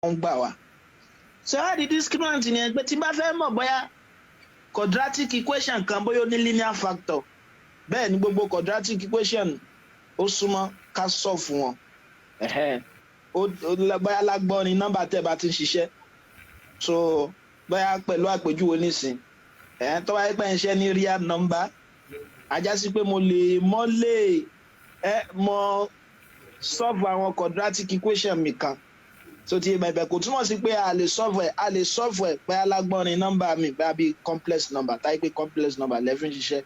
Ń gbà wá. Ṣé wàá di discriminant ni ẹ pé tí n bá fẹ́ mọ̀ bóyá quadratic equation kan, bóyá ó ní linear factor? Bẹ́ẹ̀ ni, gbogbo quadratic equation, ó súnmọ́ ká solve wọn. Ẹ̀hẹ́n. Ó bóyá lágbọ́n ni nọ́mbà tẹ́ bá ti ń ṣiṣẹ́. So bóyá pẹ̀lú àpèjúwe nísìn, ẹ̀hẹ́n, tó bá yẹ pé ń ṣe ní real number, á já sí pé mo lè mọ́ lè ẹ mọ solve àwọn quadratic equation mi kan. So ti bẹ̀bẹ̀ kò túmọ̀ sí pé a lè solve ẹ̀, a lè solve ẹ̀ bóyá lágbọ́n ni nọ́mbà mi, bóyá bí complex number, táyé pé complex number lẹ́fí ń ṣiṣẹ́.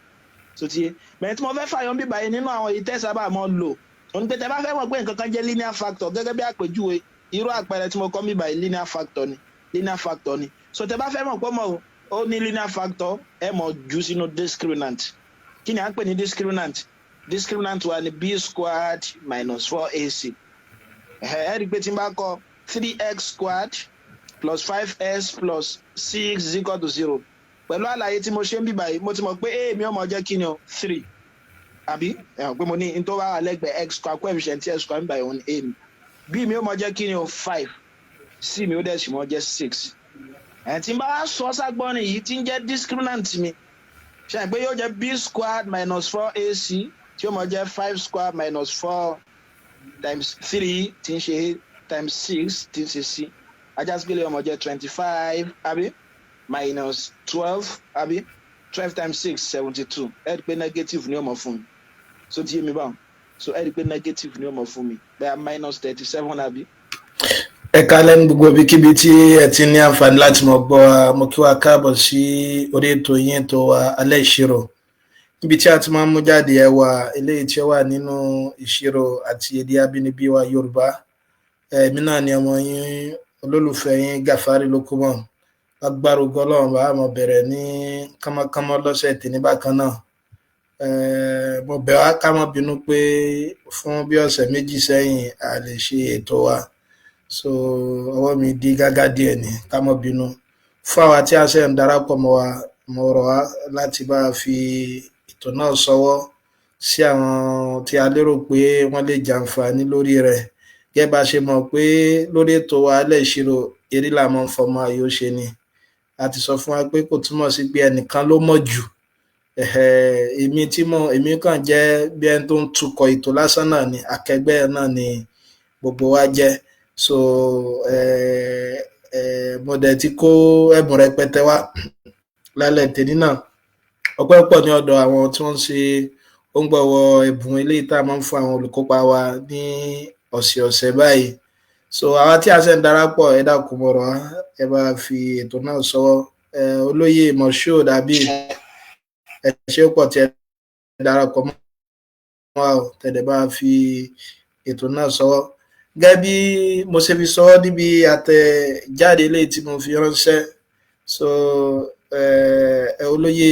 So ti bẹ̀rẹ̀ tí mo fẹ́ fàyọ̀ ń bíbáyé nínú àwọn èyí tẹ́ sábà mọ́ lò òun pé tẹ́ bá fẹ́ mọ̀ pé nǹkan kan jẹ́ linear factor, gẹ́gẹ́ bí àpèjúwe, irú àpẹẹrẹ tí mo kọ́ bíbáyé, linear factor ni, linear factor ni. So tẹ́ bá fẹ́ mọ̀ pé mọ̀ ó ní linear factor, ẹ mọ̀ jù sínú discriminant. Kí ni à ń pè ní discriminant? Discriminant wa ni b squared minus 4ac. Ẹ rí i pé tí n bá kọ 3x squared plus 5x plus 6 is equal to 0, pẹ̀lú àlàyé tí mo ṣe ń bíbáyìí, mo ti mọ̀ pé a mi ò mọ̀ jẹ́ kí ni o? 3, àbí? Ẹ hàn pé mo ní n tó wà lẹ́gbẹ̀ẹ́ x square, coefficient x square ń báyìí, òun ni a mi. B mi ó mọ̀ jẹ́ kí ni o? 5. C mi ó dẹ̀ sì mọ̀ jẹ́ 6. Ẹ̀ tí n bá sọ ságbọ́nrin yìí tí ń jẹ́ discriminant mi, ṣe é pé yóò jẹ́ b squared minus 4ac, tí ó mọ̀ jẹ́ 5 squared minus 4 times 3, tí ń ṣe times 6, tí ń ṣe c. Á já sí pé ó máa jẹ́ 25, àbí? Minus 12, àbí? 12 times 6, 72. Ẹ rí i pé negative ni ó mọ̀ fún mi. So ti yé mi báwọn? So ẹ rí i pé negative ni ó mọ̀ fún mi, bẹ́ẹ̀ minus 37, àbí? Ẹ kálẹ́ ní gbogbo ibikíbi tí ẹ ti ní àǹfààní láti mọ̀ gbọ́ wa. Mo kí wa káàbọ̀ sí orí ètò yín, ètò wa, Alẹ́ Ìṣirò, níbi tí a ti máa ń mú jáde ẹwà eléyìí tí ó wà nínú ìṣirò àti èdè abínibí wa Yorùbá. Èmi náà ni ọmọ yín, olólùfẹ́ yín, Gàfárì Lókùmọ̀. Agbára ògo Ọlọ́run, bá mọ̀ bẹ̀rẹ̀ ní kánmọ́kánmọ́ lọ́sẹ̀ tèmi bákan náà. Mo bẹ̀ wá ká má bínú pé fún bí ọ̀sẹ̀ 2 sẹ́yìn, a lè ṣe ètò wa. So ọwọ́ mi dí gágá díẹ̀ ní, ká má bínú. Fún àwa tí a ṣe ń darapọ̀ mọ́ wa, mo rọ̀ wá láti bá a fi ètò náà ṣọwọ́ sí àwọn tí a lérò pé wọ́n lè jàǹfààní lórí rẹ̀. Gẹ́gẹ́ bá a ṣe mọ̀ pé lórí ètò wa Alẹ́ Ìṣirò, eré là máa ń fọmọ ayò ṣe ni. A ti sọ fún wa pé kò túmọ̀ sí pé ẹnìkan ló mọ̀ jù. Èmi tí mo èmi kàn jẹ́ bí ẹni tó ń tukọ̀ ètò lásán náà ni, akẹgbẹ́ náà ni gbogbo wa jẹ́. So mo dẹ̀ ti kó ẹ̀bùn rẹpẹtẹ wá lálẹ́ tèmi náà. Ọpẹ́ pọ̀ ní ọ̀dọ̀ àwọn tí wọ́n ń ṣe onígbọ̀wọ́ ẹ̀bùn eléyìí tá a máa ń fún àwọn olùkópa wa ní ọ̀sẹ̀ọ̀sẹ̀ báyìí. So àwa tí a ṣe ń darapọ̀, ẹ dákun, mo rọ̀ wá, ẹ bá fi ètò náà ṣọwọ́. Olóyè Moshood Habib, ẹ ṣé pọ̀ tí ẹ darapọ̀ mọ́ wa o, tẹ̀lé bá fi ètò náà ṣọwọ́. Gẹ́gẹ́ bí mo ṣe fi ṣọwọ́ níbi àtẹ̀jáde eléyìí tí mo fi ránṣẹ́. So olóyè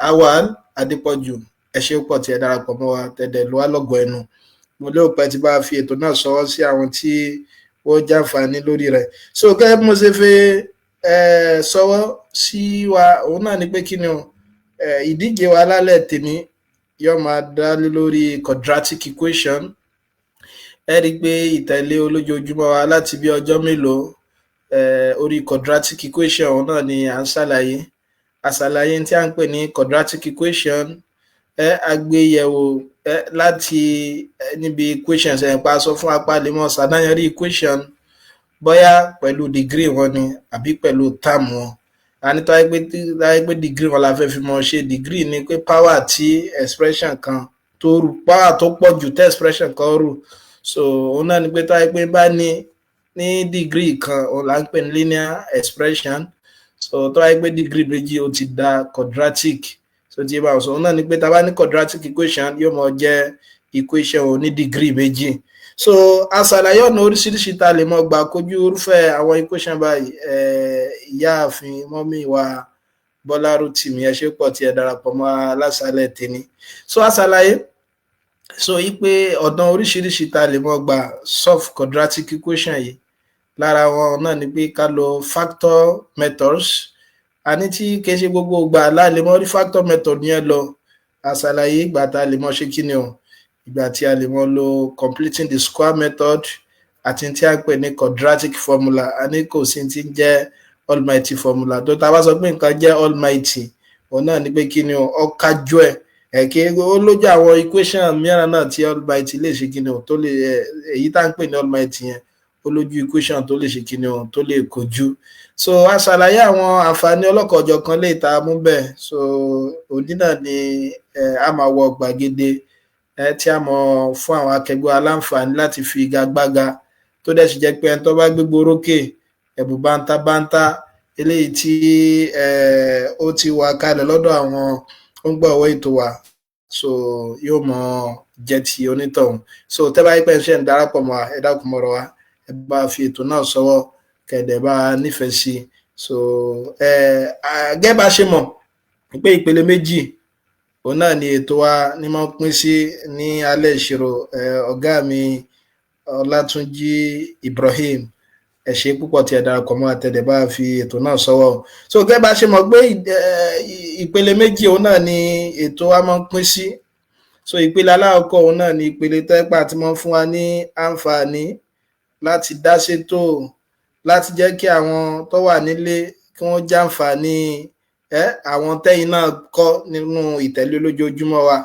Awal Adépọ̀jù, ẹ ṣé pọ̀ tí ẹ darapọ̀ mọ́ wa, tẹ̀lé lù wá lọ́gọ̀ọ́ ẹnu. Mo lérò pé ẹ ti bá fi ètò náà ṣọwọ́ sí àwọn tí ó jàǹfààní lórí rẹ̀. So gẹ́gẹ́ bí mo ṣe fi ṣọwọ́ sí wa, òun náà ni pé kí ni o, ìdíje wa lálẹ́ tèmi yóò máa dá lé lórí quadratic equation. Ẹ rí i pé ìtẹ̀lé olójoojúmọ́ wa láti bí ọjọ́ mélòó, orí quadratic equation òun náà ni à ń ṣàlàyé. A ṣàlàyé tí à ń pè ní quadratic equation, ẹ a gbé yẹ̀wò ẹ láti níbi equations ẹ̀ pa sọ fún apá lè mọ̀ ṣàdáyanrí equation, bóyá pẹ̀lú degree wọn ni àbí pẹ̀lú term wọn. A ní tó wáyé pé degree wọn la fẹ́ fi mọ̀ ṣe. Degree ni pé power tí expression kan tó rù, power tó pọ̀ jù tí expression kan rù. So òun náà ni pé tó wáyé pé bá ní degree kan, òun là ń pè ní linear expression. So tó wáyé pé degree méjì, ó ti da quadratic. So tí bá sọ, òun náà ni pé tá a bá ní quadratic equation, yóò mọ jẹ́ equation oní degree méjì. So a ṣàlàyé ọ̀nà oríṣiríṣi tá a lè mọ gbà kojú irúfẹ́ àwọn equation báyìí. Ìyáàfin mọ́mí wa Bọ́lá Rótìmí, ẹ ṣé pọ̀ tí ẹ darapọ̀ mọ́ aláṣálẹ̀ tèmi. So a ṣàlàyé so yí pé ọ̀nà oríṣiríṣi tá a lè mọ gbà solve quadratic equation yìí, lára wọn náà ni pé ká lo factor methods. Àní tí kìí ṣe gbogbo ìgbà la lè mọ rí factor method yẹn lọ. A ṣàlàyé ìgbà tá a lè mọ ṣe kí ni o, ìgbà tí a lè mọ lo completing the square method. Àti tí a ń pè ní quadratic formula. A ní kò sí ti ń jẹ́ almighty formula. Tó tá a bá sọ pé nǹkan jẹ́ almighty, òun náà ni pé kí ni o, ọ̀kájú ẹ̀ ẹ̀kẹ́ ó lójú àwọn equation mìíràn náà tí almighty lè ṣe kí ni o, tó lè èyí tá à ń pè ní almighty yẹn, ó lójú equation tó lè ṣe kí ni o, tó lè kojú. So a ṣàlàyé àwọn àǹfààní ọlọ́kọ̀ọ́jọ̀kan lè ta mú bẹ́ẹ̀. So òní náà ni a máa wọ gbàgede tí a mọ̀ fún àwọn akẹgbẹ́ aláǹfààní láti fi igagbága, tó dẹ̀ sì jẹ́ pé ẹni tó bá gbégbó rókè, ẹ̀bùn bántábántá eléyìí tí ó ti wà kalẹ̀ lọ́dọ̀ àwọn ó ń gbọ̀wọ́ ètò wa, so yóò mọ jẹ́ ti onítọ̀hún. So tẹ́ bá yí pé ṣe ń darapọ̀ mọ́ wa, ẹ dákun mọ́rọ̀ wa, ẹ bá fi ètò náà sọ́wọ́ kẹ̀dẹ̀ bá nífẹ̀ẹ́ sí i. So gẹ́gẹ́ bá ṣe mọ̀ pé ìpele méjì òun náà ni ètò wa ní máa ń pín sí ní alẹ́ ìṣirò. Ọ̀gá mi Ọlátúnjí Ibrahim, ẹ ṣé púpọ̀ tí ẹ darapọ̀ mọ́ àtẹ̀dẹ̀ bá fi ètò náà sọ́wọ́. So gẹ́gẹ́ bá ṣe mọ̀ pé ìpele méjì òun náà ni ètò wa máa ń pín sí. So ìpele alákọ̀ọ́kọ́ òun náà ni ìpele tẹ́pà tí wọ́n fún wa ní àǹfààní láti dá sétò, láti jẹ́ kí àwọn tó wà nílé kí wọ́n jàǹfààní àwọn tẹ́yìn náà kọ́ nínú ìtẹ̀lé lójoojúmọ́ wa.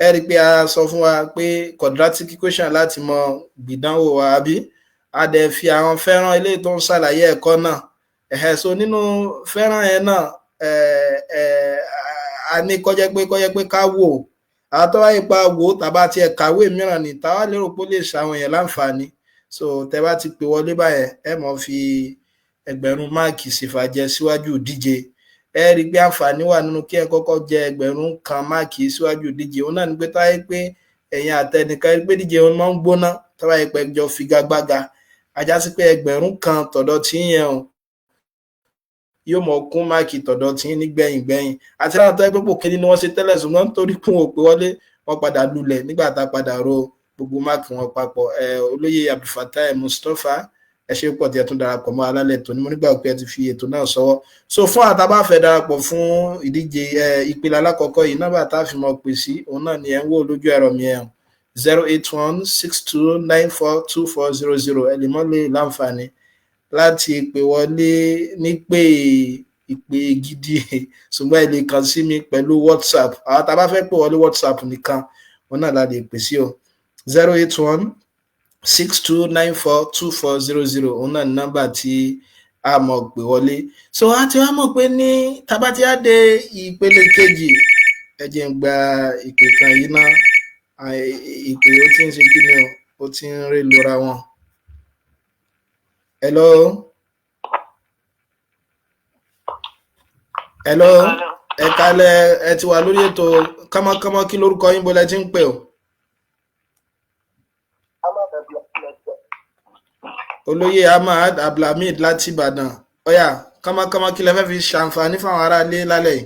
Ẹ rí i pé a sọ fún wa pé quadratic equation láti mọ gbìdánwò wa, àbí a dẹ̀ fi àwọn fẹ́ràn eléyìí tó ń ṣàlàyé ẹ̀kọ́ náà ẹ̀hẹ́. So nínú fẹ́ràn yẹn náà, a ní kọjá pé ká wò àwọn tó wáyé pa wò tàbá tiẹ̀ kàwé mìíràn ní táwa lérò pé ó lè ṣàwọn èèyàn láǹfààní. So tẹ bá ti pè wọlé báyẹn, ẹ mọ̀ fi 1000 máàkì ṣèfàjẹ síwájú ìdíje. Ẹ rí i pé àǹfààní wà nínú kí ẹ kọ́kọ́ jẹ 1000 máàkì síwájú ìdíje. Òun náà ni pé táyé pé ẹ̀yin àtẹnìkan pé díje òun máa ń gbóná, táyé pé jọ figagbága, ajá sí pé 1000 tọ̀dọ̀ tí yẹn o yóò mọ kún máàkì tọ̀dọ̀ tí nígbẹ̀yìn gbẹ̀yìn. Àti láwọn tó yẹ pé pò kíní ni wọ́n ṣe tẹ́lẹ̀, ṣùgbọ́n nítorí kún òpè wọlé, wọ́n padà lulẹ̀ nígbà tá a padà ro gbogbo máàkì wọn papọ̀. Olóyè Abdulfatai Mustapha, ẹ ṣe pọ̀ tí ẹ tún darapọ̀ mọ́ alálẹ̀ tó ní. Mo nígbà pé ẹ ti fi ètò náà sọ́wọ́. So fún àtàbàfẹ́ darapọ̀ fún ìdíje ìpele alákọ̀ọ́kọ́ yìí, nọ́mbà tá a fi mọ̀ pè sí òun náà ni ẹ̀ ń wò lójú ẹ̀rọ mi ẹ̀, 08162942400. Ẹ lè mọ́ lè láǹfààní láti pè wọlé ní pé ìpè gidi, ṣùgbọ́n ẹ lè kàn sí mi pẹ̀lú WhatsApp. Àwọn tá a bá fẹ́ pè wọlé, WhatsApp nìkan òun náà la lè pè sí o. 08162942400, òun náà ní nọ́mbà tí a mọ̀ pè wọlé. So a ti wá mọ̀ pé ní tábà tí a dé ìpele kejì, ẹ jẹ́ n gba ìpè kan yìí ná. Ìpè ó ti ń ṣe kí ni o, ó ti ń rí lura wọn. Hello, hello, ẹ kálẹ́, ẹ ti wà lórí ètò kánmọ́kánmọ́. Kí lórúkọ yín, bó lẹ ti ń pè o? Olóyè Ahmad Abdulhamid láti Ìbàdàn. Ọyà, kánmọ́kánmọ́, kí lẹ fẹ́ fi ṣàǹfààní fáwọn aráalé lálẹ́ yìí?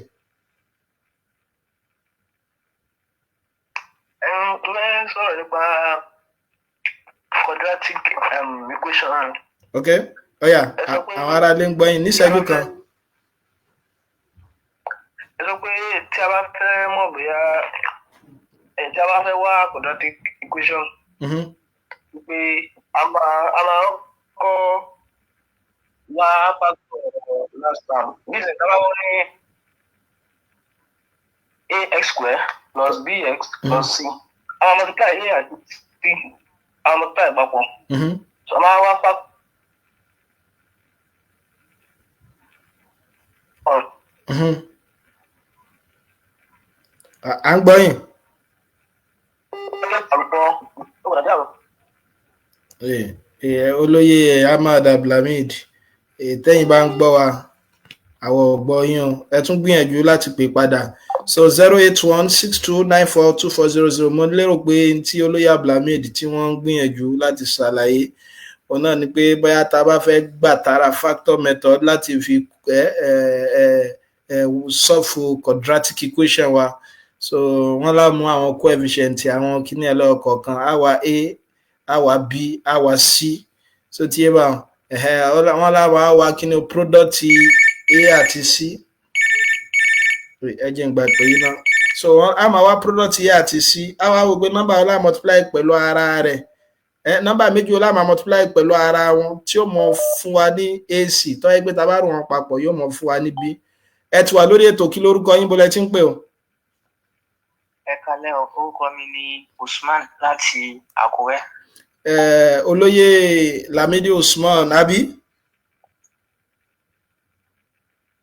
Mo fẹ́ sọ̀rọ̀ nípa quadratic equation. Ok, ọyà, àwọn aráalé ń gbọ́ yín níṣẹ́jú kan. Ẹ sọ pé tí a bá fẹ́ mọ̀ bóyá tí a bá fẹ́ wá quadratic equation, pé a máa kọ́ wá factor last term. Nísìnyí, tá a bá wọ́n ní ax square plus bx plus c, a máa multiply a àti c, a máa multiply papọ̀. So a máa wá factor. À ń gbọ́ yín. Olóyè Ahmad Abdulhamid, tẹ́yìn bá ń gbọ́ wa, àwọn ò gbọ́ yín o. Ẹ tún gbìyànjú láti pè padà. So 08162942400. Mo lérò pé tí olóyè Abdulhamid tí wọ́n ń gbìyànjú láti ṣàlàyé òun náà ni pé bóyá tá a bá fẹ́ gbà tara factor method láti fi solve quadratic equation wa. So wọ́n lá mú àwọn coefficient àwọn kíní ẹ̀ lọ́kọ̀ọ̀kan, á wá a, á wá b, á wá c. So tí yé bá wọn láwọn á wá kíní product a àti c. Ẹ jẹ́ n gbà pé yín náà. So á máa wá product a àti c, á wá wò pé nọ́mbà ọlá multiply pẹ̀lú ara rẹ̀. Ẹ nọ́mbà méjì wo la máa multiply pẹ̀lú ara wọn tí ó mọ fún wa ní ac, tó yẹ pé tá a bá rò wọn papọ̀, yóò mọ fún wa ní b? Ẹ ti wà lórí ètò. Kí lórúkọ yín? Bó lẹ ti ń pè o? Ẹ kalẹ́ o, orúkọ mi ni Usman láti Àkúrẹ́. Olóyè Lamidi Usman, àbí?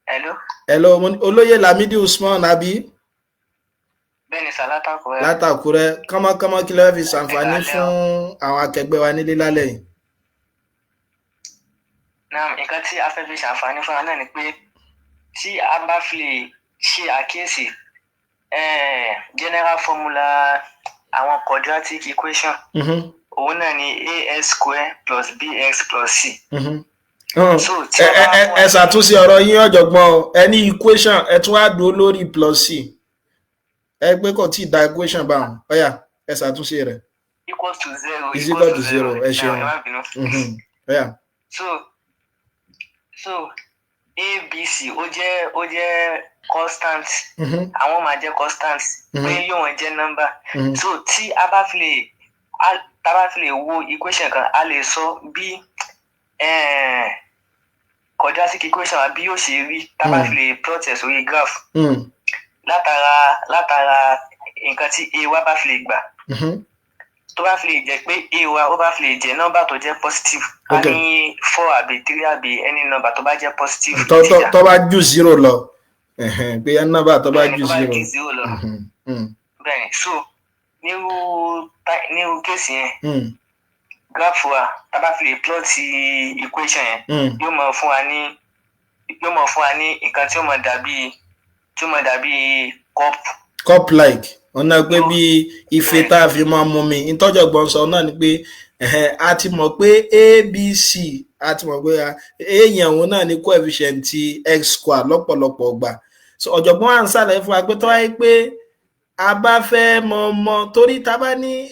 Hello. Hello, olóyè Lamidi Usman, àbí? Bẹ́ẹ̀ni sà, látÀkúrẹ́. Látàkúrẹ́. Kánmọ́kánmọ́, kí lẹ fẹ́ fi ṣàǹfààní fún àwọn akẹgbẹ́ wa nílé lálẹ́ yìí? Náà, nǹkan tí a fẹ́ fi ṣàǹfààní fún wa náà ni pé tí a bá fi lè ṣe àkíyèsí general formula àwọn quadratic equation, òun náà ni ax square plus bx plus c. So tí a bá Ẹ ṣàtúnṣe ọ̀rọ̀ yín, ọ̀jọ̀gbọ́n o. Ẹ ní equation, ẹ tún wá dúró lórí plus c. Ẹ pé kò tí ì da equation báwọn. Ọ̀yà, ẹ ṣàtúnṣe rẹ̀. Equals to zero. Is equal to zero. Ẹ ṣeun. Ẹ má bínú. Ọ̀yà. So abc ó jẹ́ constant. Àwọn máa jẹ́ constant pé yóò wọ́n jẹ́ number. So tí a bá fi lè tá a bá fi lè wo equation kan, a lè sọ bí quadratic equation wa bí yóò ṣe rí tá a bá fi lè plot ẹ̀ sórí graph látara nǹkan tí a wa bá fi lè gbà. Tó bá fi lè jẹ́ pé a wa ó bá fi lè jẹ́ nọ́mbà tó jẹ́ positive, a ní four àbí three àbí any number tó bá jẹ́ positive tó tó bá ju zero lọ, pé nọ́mbà tó bá Bẹ́ẹ̀ni, ju tó bá zero. ju zero lọ. Bẹ́ẹ̀ni, so nírú case yẹn, graph wa, tá a bá fi lè plot equation yẹn, yóò máa fún wa ní nǹkan tí ó máa dàbí cup. Cup like, ọ̀nà pé bí ife tá a fi máa mú mi. Ìtọ́jọ̀gbọ́n sọ náà ni pé a ti mọ̀ pé abc, a ti mọ̀ pé a yẹn, òun náà ní coefficient ti x square lọ́pọ̀lọpọ̀ gbà. So ọ̀jọ̀gbọ́n à ń ṣàlàyé fún wa pé tó wáyé pé a bá fẹ́ mọ mọ torí tá a bá ní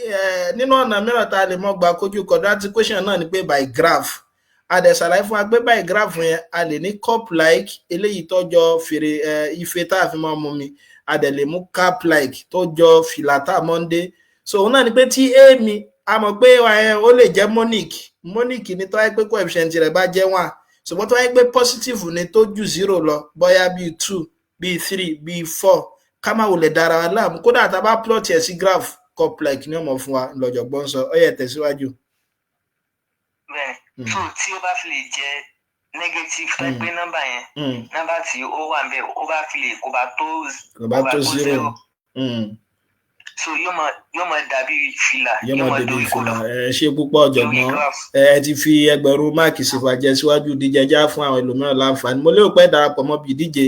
nínú ọ̀nà mìíràn tá a lè mọ gbà kojú quadratic equation náà ni pé by graph. A dẹ̀ ṣàlàyé fún wa pé by graph yẹn, a lè ní cup like, eléyìí tó jọ fèrè ife tá a fi máa mú mi. A dẹ̀ lè mú cap like, tó jọ fìlà tá a mọ́ ń dé. So òun náà ni pé tí a mi, a mọ̀ pé ó lè jẹ́ monic. Monic ni tó wáyé pé coefficient rẹ̀ bá jẹ́ one, ṣùgbọ́n tó wáyé pé positive ni tó ju zero lọ, bóyá bíi two, bíi three, bíi four, ká má wulẹ̀ dára wa láàmú. Kódà tá a bá plot ẹ̀ sí graph, cup like ní ọmọ fún wa. Lọ́jọ̀gbọ́n sọ. Ó yẹ, tẹ̀síwájú. Bẹ́ẹ̀ni, so tí ó bá fi lè jẹ́ negative, tó pé nọ́mbà yẹn, nọ́mbà tí ó wà ń bẹ̀, ó bá fi lè kó bá tó Kò bá tó zero. So yóò máa dàbí fìlà. Yóò máa dàbí dorí fìlà. kodò Ẹ ṣe púpọ̀, ọ̀jọ̀gbọ́n. Lórí graph. Ẹ ti fi ẹgbẹ̀rún máàkì ṣèfàjẹ síwájú ìdíje já fún àwọn ẹlòmíràn láǹfààní. Mo lérò pé ẹ darapọ̀ mọ́ bí ìdíje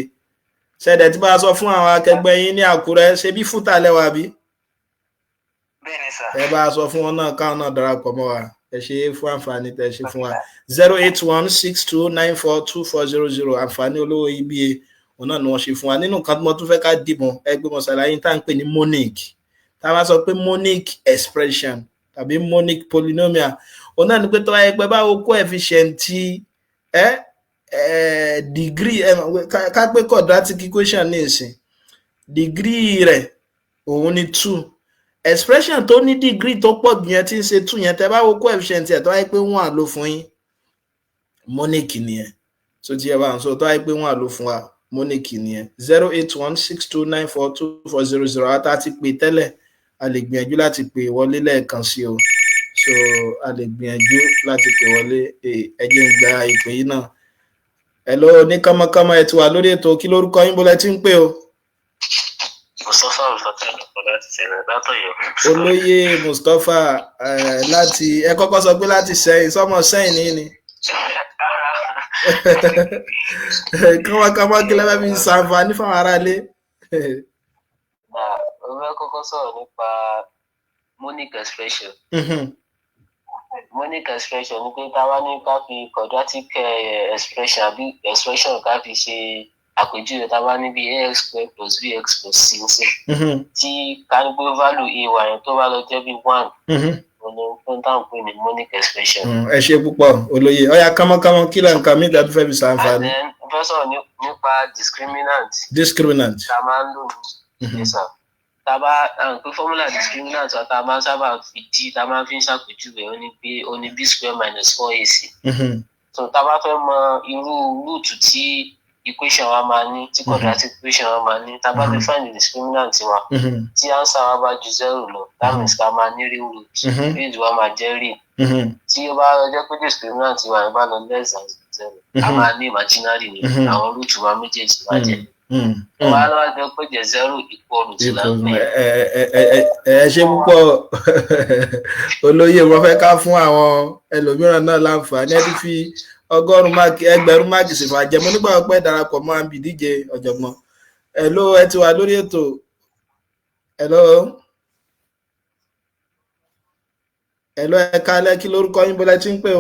ṣẹ̀dẹ̀ tí bá a sọ fún àwọn akẹgbẹ́ yín ní Àkúrẹ́. Ṣe bí fúta lẹ́wà bí? Bẹ́ẹ̀ni sà. Ẹ bá a sọ fún wọn náà, káwọn náà darapọ̀ mọ́ wa. Ẹ ṣe é fún àǹfààní tẹ ṣe fún wa. 08162942400. Àǹfààní olówó iyebíye òun náà ni wọ́n ṣe fún wa. Nínú nǹkan tí mo tún fẹ́ ká dìbò, ẹ gbé mo ṣàlàyé tá à ń pè ní monic. Tá a bá sọ pé monic expression tàbí monic polynomial, òun náà ni pé tó bá yẹ pé báwo coefficient ẹ ẹ degree ẹ ká pé quadratic equation ní ìsìn, degree rẹ̀ òun ni two. Expression tó ní degree tó pọ̀ jù yẹn, tí ń ṣe two yẹn, tẹ́ bá wo coefficient ẹ̀, tó wáyé pé one ló fún yín, monic nìyẹn. So tí ẹ bá ń sọ, tó wáyé pé one ló fún wa, monic nìyẹn. 08162942400. Àtà ti pè tẹ́lẹ̀, a lè gbìyànjú láti pè wọlé lẹ́ẹ̀kan sí o. So a lè gbìyànjú láti pè wọlé. Ẹ jẹ́ n gba ìpè yìí náà. Hello, ní kánmọ́kánmọ́, ẹ ti wà lórí ètò. Kí lórúkọ yín? Bó lẹ ti ń pè o? Mustapha Abdulfatai láti Sẹ̀rẹ̀, látọ̀yọ́. Olóyè Mustapha láti, ẹ kọ́kọ́ sọ pé láti Sẹ́yìn, sọmọ Sẹ́yìn ní ni. Kánmọ́kánmọ́, kí lẹ fẹ́ fi ṣàǹfààní fáwọn aráalé? Mo fẹ́ kọ́kọ́ sọ̀rọ̀ nípa monic expression. Monic expression ni pé ká wá ní ká fi quadratic expression àbí expression ká fi ṣe àpèjúwe. Tá a bá ní bí ax square plus bx plus c ń sìn, tí ká ní pé value a wà yẹn tó bá lọ jẹ́ bí one, òun ni fún táwọn pè ní monic expression. Ẹ ṣe púpọ̀, olóyè. Ọ̀yá, kánmọ́kánmọ́, kí lẹ nǹkan mi tàbí fẹ́ fi ṣàǹfààní? And then mo fẹ́ sọ̀rọ̀ nípa discriminant Discriminant. tá a máa ń lò ní, yes sir. Tá a bá pé formula discriminant wa tá a máa ń sábà fi d, tá a máa fi ń ṣàpèjúwe, ó ní pé ó ní b square minus four ac. So tá a bá fẹ́ mọ irú root tí equation wa máa ní, tí quadratic equation wa máa ní, tá a bá fẹ́ find the discriminant wa, tí answer wa bá ju zero lọ, that means ká máa ní real root, root wa máa jẹ́ real. Tí ó bá jẹ́ pé discriminant wa yẹn bá lọ less than zero, a máa ní imaginary ní àwọn root wa méjèèjì máa jẹ́. Wà á lọ́wọ́ jẹ́ pé jẹ́ zero equal root là ń pè. Ẹ ṣe púpọ̀, olóyè. Wọ́n fẹ́ ká fún àwọn ẹlòmíràn náà láǹfààní. Ẹ ti fi 100 máàkì, 1000 máàkì sì fà jẹ. Mo nígbà pẹ́ darapọ̀ mọ́ àbí ìdíje ọ̀jọ̀gbọ́n. Hello, ẹ ti wà lórí ètò. Hello, hello, ẹ kálẹ́. Kí lórúkọ yín, bọ́lá tí ń pè o?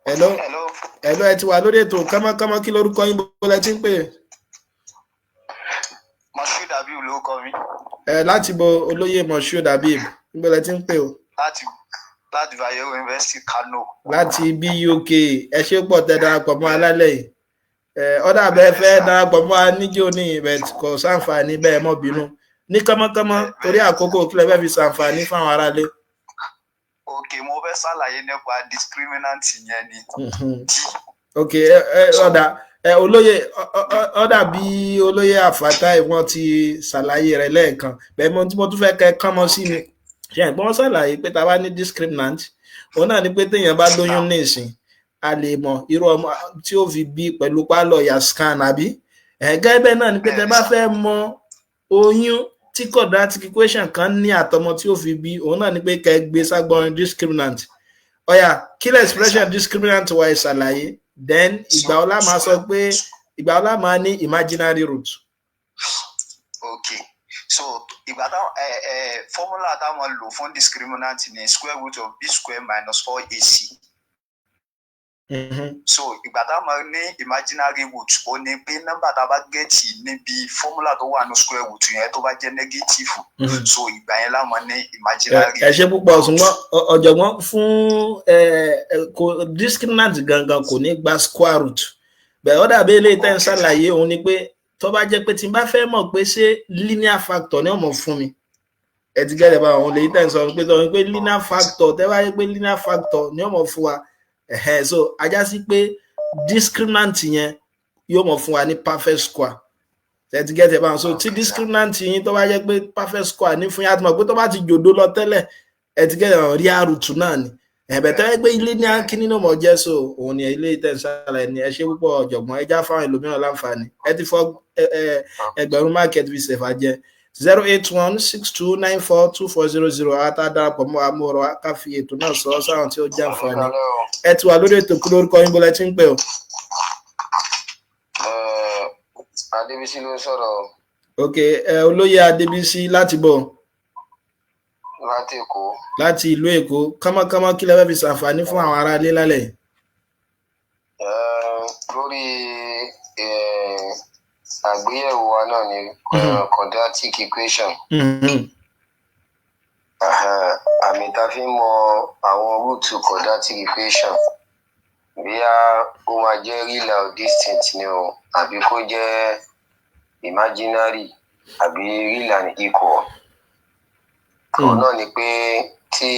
Hello, hello, ẹ ti wà lórí ètò. Kánmọ́kánmọ́, kí lórúkọ yín, bọ́lá tí ń pè? Moshood Habib ló kọ mi. Ẹ láti bo, olóyè Moshood Habib, bọ́lá tí ń pè o? Láti Bayero University, Kano. Láti BUK. Ẹ ṣe pọ̀ tẹ́ darapọ̀ mọ́ alálẹ̀ yìí. Ọ̀dà bẹ́ẹ̀ fẹ́ darapọ̀ mọ́ níjó ní ibẹ̀, kò sáǹfààní bẹ́ẹ̀, mọ́ bínú. Ní kánmọ́kánmọ́, torí àkókò, kílẹ̀ fẹ́ fi ṣàǹfààní fáwọn aráalé? Ok, mo fẹ́ ṣàlàyé nípa discriminant yẹn ni. Ok, ọ̀dà olóyè, ọ̀dà bí olóyè Àfàtà wọ́n ti ṣàlàyé rẹ̀ lẹ́ẹ̀kan bẹ́ẹ̀, mo tí mo tún fẹ́ kẹ́ kánmọ́ sí ni. Ṣe ẹ̀gbọ́n ṣàlàyé pé tá a bá ní discriminant, òun náà ni pé téèyàn bá lóyún nísìn, a lè mọ irú ọmọ tí ó fi bí pẹ̀lú pálọ̀ ya scan àbí ẹ̀gẹ́. Bẹ́ẹ̀ náà ni pé tẹ bá fẹ́ mọ oyún tí quadratic equation kan ní àtọmọ tí ó fi bí, òun náà ni pé kẹ́ gbé ságbọn discriminant. Ọ̀yà, kí lè expression discriminant wa, ìṣàlàyé. Then ìgbà ọlá máa sọ pé, ìgbà ọlá máa ní imaginary root? Ok, so ìgbà táwọn ẹ ẹ formula táwọn lò fún discriminant ni square root of b square minus four ac. So ìgbà táwọn ní imaginary root, ó ní pé nọ́mbà tá a bá get níbi formula tó wà ní square root yẹn, tó bá jẹ́ negative, so ìgbà yẹn láwọn ní imaginary. Ẹ ṣe púpọ̀, ṣùgbọ́n ọ̀jọ̀gbọ́n, fún discriminant gangan kò ní gba square root bẹ́ẹ̀. Ó dàbí eléyìí tẹ́ ń ṣàlàyé, òun ni pé tó bá jẹ́ pé tí n bá fẹ́ mọ̀ pé ṣé linear factor ni ó mọ̀ fún mi, ẹ ti gẹ́gẹ́ bá àwọn lèyí tẹ́ ń sọ pé tó ń pé linear factor, tẹ́ bá yẹ pé linear factor ni ó mọ̀ fún wa, ẹ̀hẹ́n, so ajá sí pé discriminant yẹn yóò mọ̀ fún wa ní perfect square. Ẹ ti gẹ́gẹ́ bá wọn. So tí discriminant yín tó bá jẹ́ pé perfect square ní fún yín, àti mọ̀ pé tó bá ti jòdó lọ tẹ́lẹ̀, ẹ ti gẹ́gẹ́ bá wọn, real root náà ni ẹ̀bẹ̀ tẹ́lẹ̀ pé linear kíní náà mọ̀ jẹ́. So òun ni ilé ìtẹ̀sálẹ̀ ni. Ẹ ṣe púpọ̀, ọ̀jọ̀gbọ́n. Ẹ já fáwọn ẹlòmíràn láǹfààní. Ẹ ti fọ́ 1000 máàkì, ẹ ti fi ṣèfà jẹ. 08162942400. Ata darapọ̀ mọ́ amúrọ̀ ká fi ètò náà sọ sáwọn tí ó jẹ́ àǹfààní. Ẹ ti wà lórí ètò. Kí lórúkọ yín, bọ́lá tí ń pè o? Adébísí ló ń sọ̀rọ̀. Ok, ẹ olóyè Adébísí, láti bọ̀? Láti Èkó. Láti ìlú Èkó. Kánmọ́kánmọ́, kí lẹ fẹ́ fi ṣàǹfààní fún àwọn ará ilé lálẹ́ yìí? Lórí àgbéyẹ̀wò wa náà ni quadratic equation. Àmì tá a fi ń mọ àwọn root quadratic equation, bíyá ó máa jẹ́ real or distinct ni o, àbí kó jẹ́ imaginary, àbí real and equal, òun náà ni pé tí